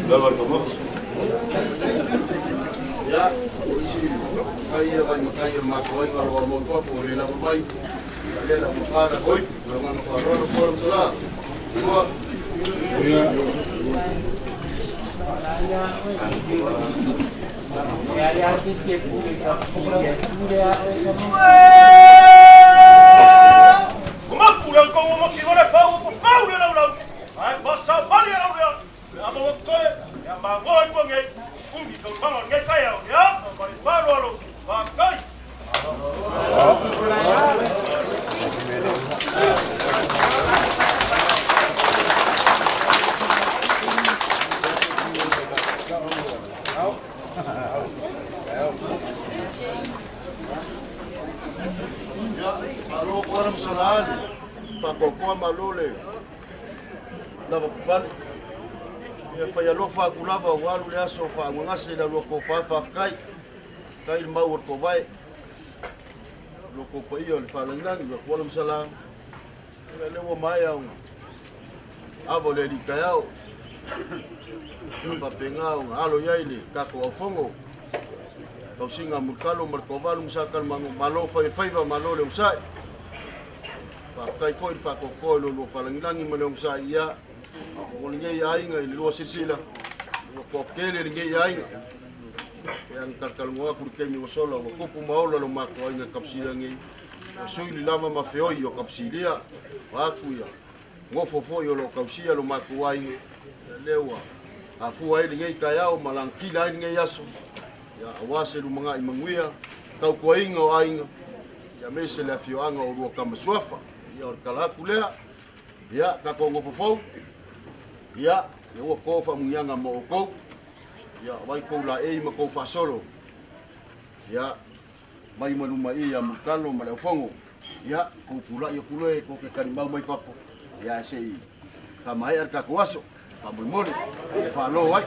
Lava le Ia, o isi kai ia vai matai o le matou aiga o lo o mo i fafo o le lava mai. Ia lea la mapa na koi, o le ngana wharoa na msala. Ua. Kumaku le kongo mo ki le fau po pau le lau lau. Ai pa sa bali lau le. Le amo mo koe, ya ma ngoi ko ngai. Umi ko tanga ngai kai au ya, ma i pa lo lo. Pa kai. Ia, malo ko ana msala ali. Whakokoa malo le lava papale. Ia whai alofa aku lava o alu le aso wha angangase la lua ko wha whawhakai. Kai le mau o ko vai. Lo ko pa ia o le whalangilangi, ua kuala msala. Ia le ua mai au. Avo le li kai au. Papenga o alo iai le kako au fongo. Tausinga mulkalo markovalu musakal mango malo fai faiva malo le usai. Whakakai foi le whakoko lo lo whalangilangi ma le usai ia. O le ngei aiga i le lua silasila. Ua koakele le ngei aiga. E ang kalkalunga aku le keimi ua sola ua kupu maola lo matou aiga kapsila ngei. Ua sui le lava ma feoi o kapsilia. Wa aku ia. Ngofo foi o lo kausia lo matou aiga. Ia lea ua afua ai le ngei taeao ma langakila ai le ngei aso. Ia auā se lumaga'i manuia, tautuaina o aiga, ia me se le afioaga o lua kamasuafa. Ia o le tala atu lea, ia tatou nofofou, ia ia ua to faamuniaga ma outou, ia vai tou laei ma tou faasolo. Ia mai ma luma i ia mulitalo ma le aufogo, ia tou tula'i atu loe tou te talimau mai fafo, ia ae se'i faamae'a le tatou aso, faamolemole, e faalo ai.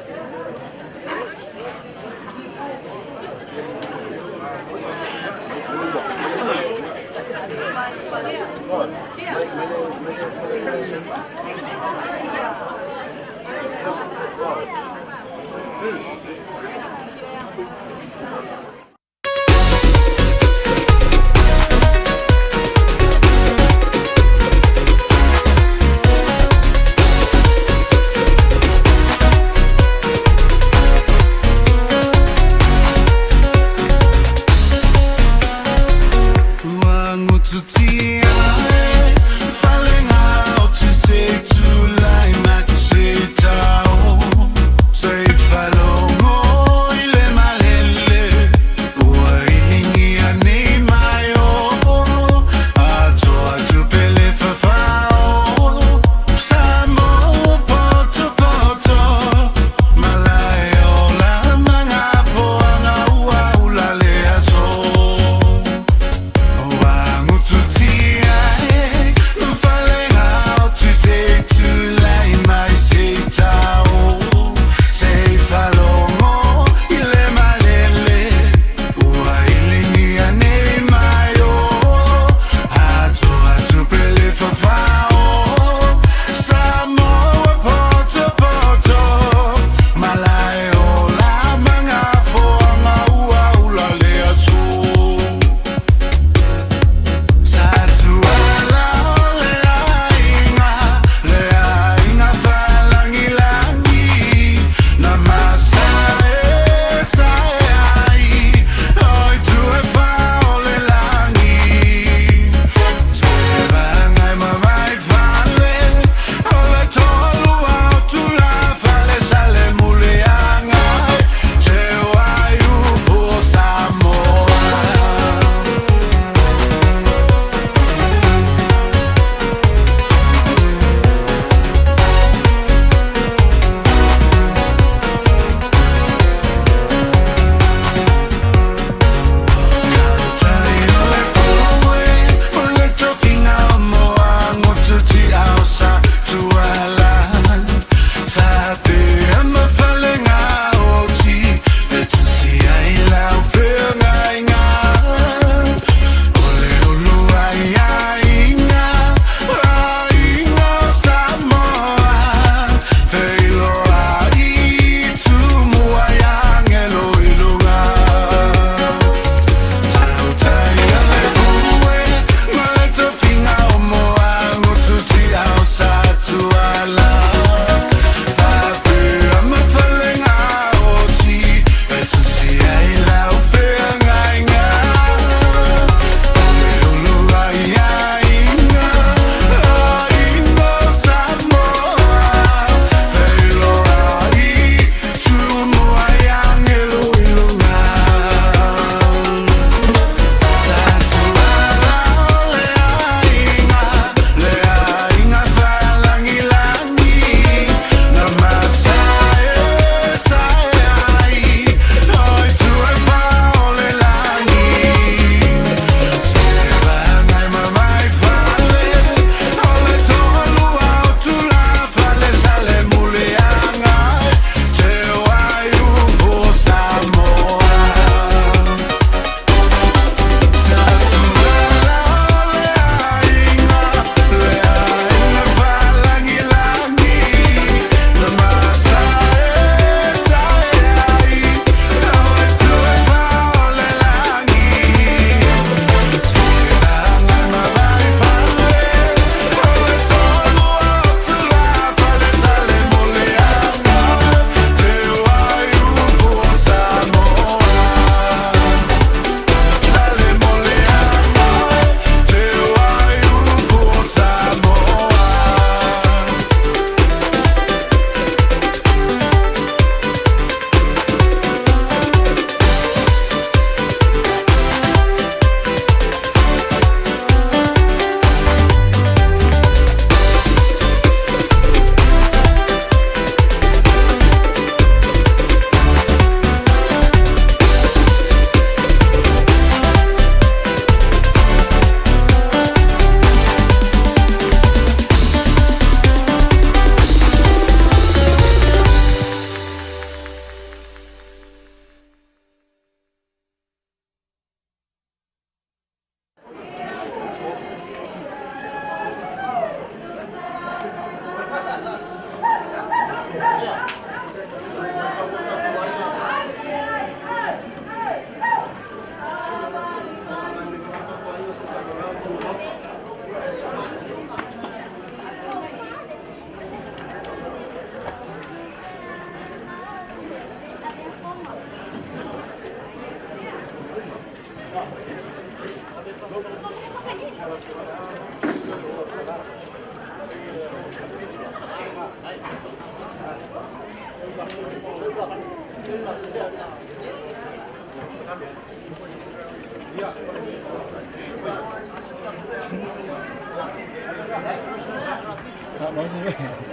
Yeah.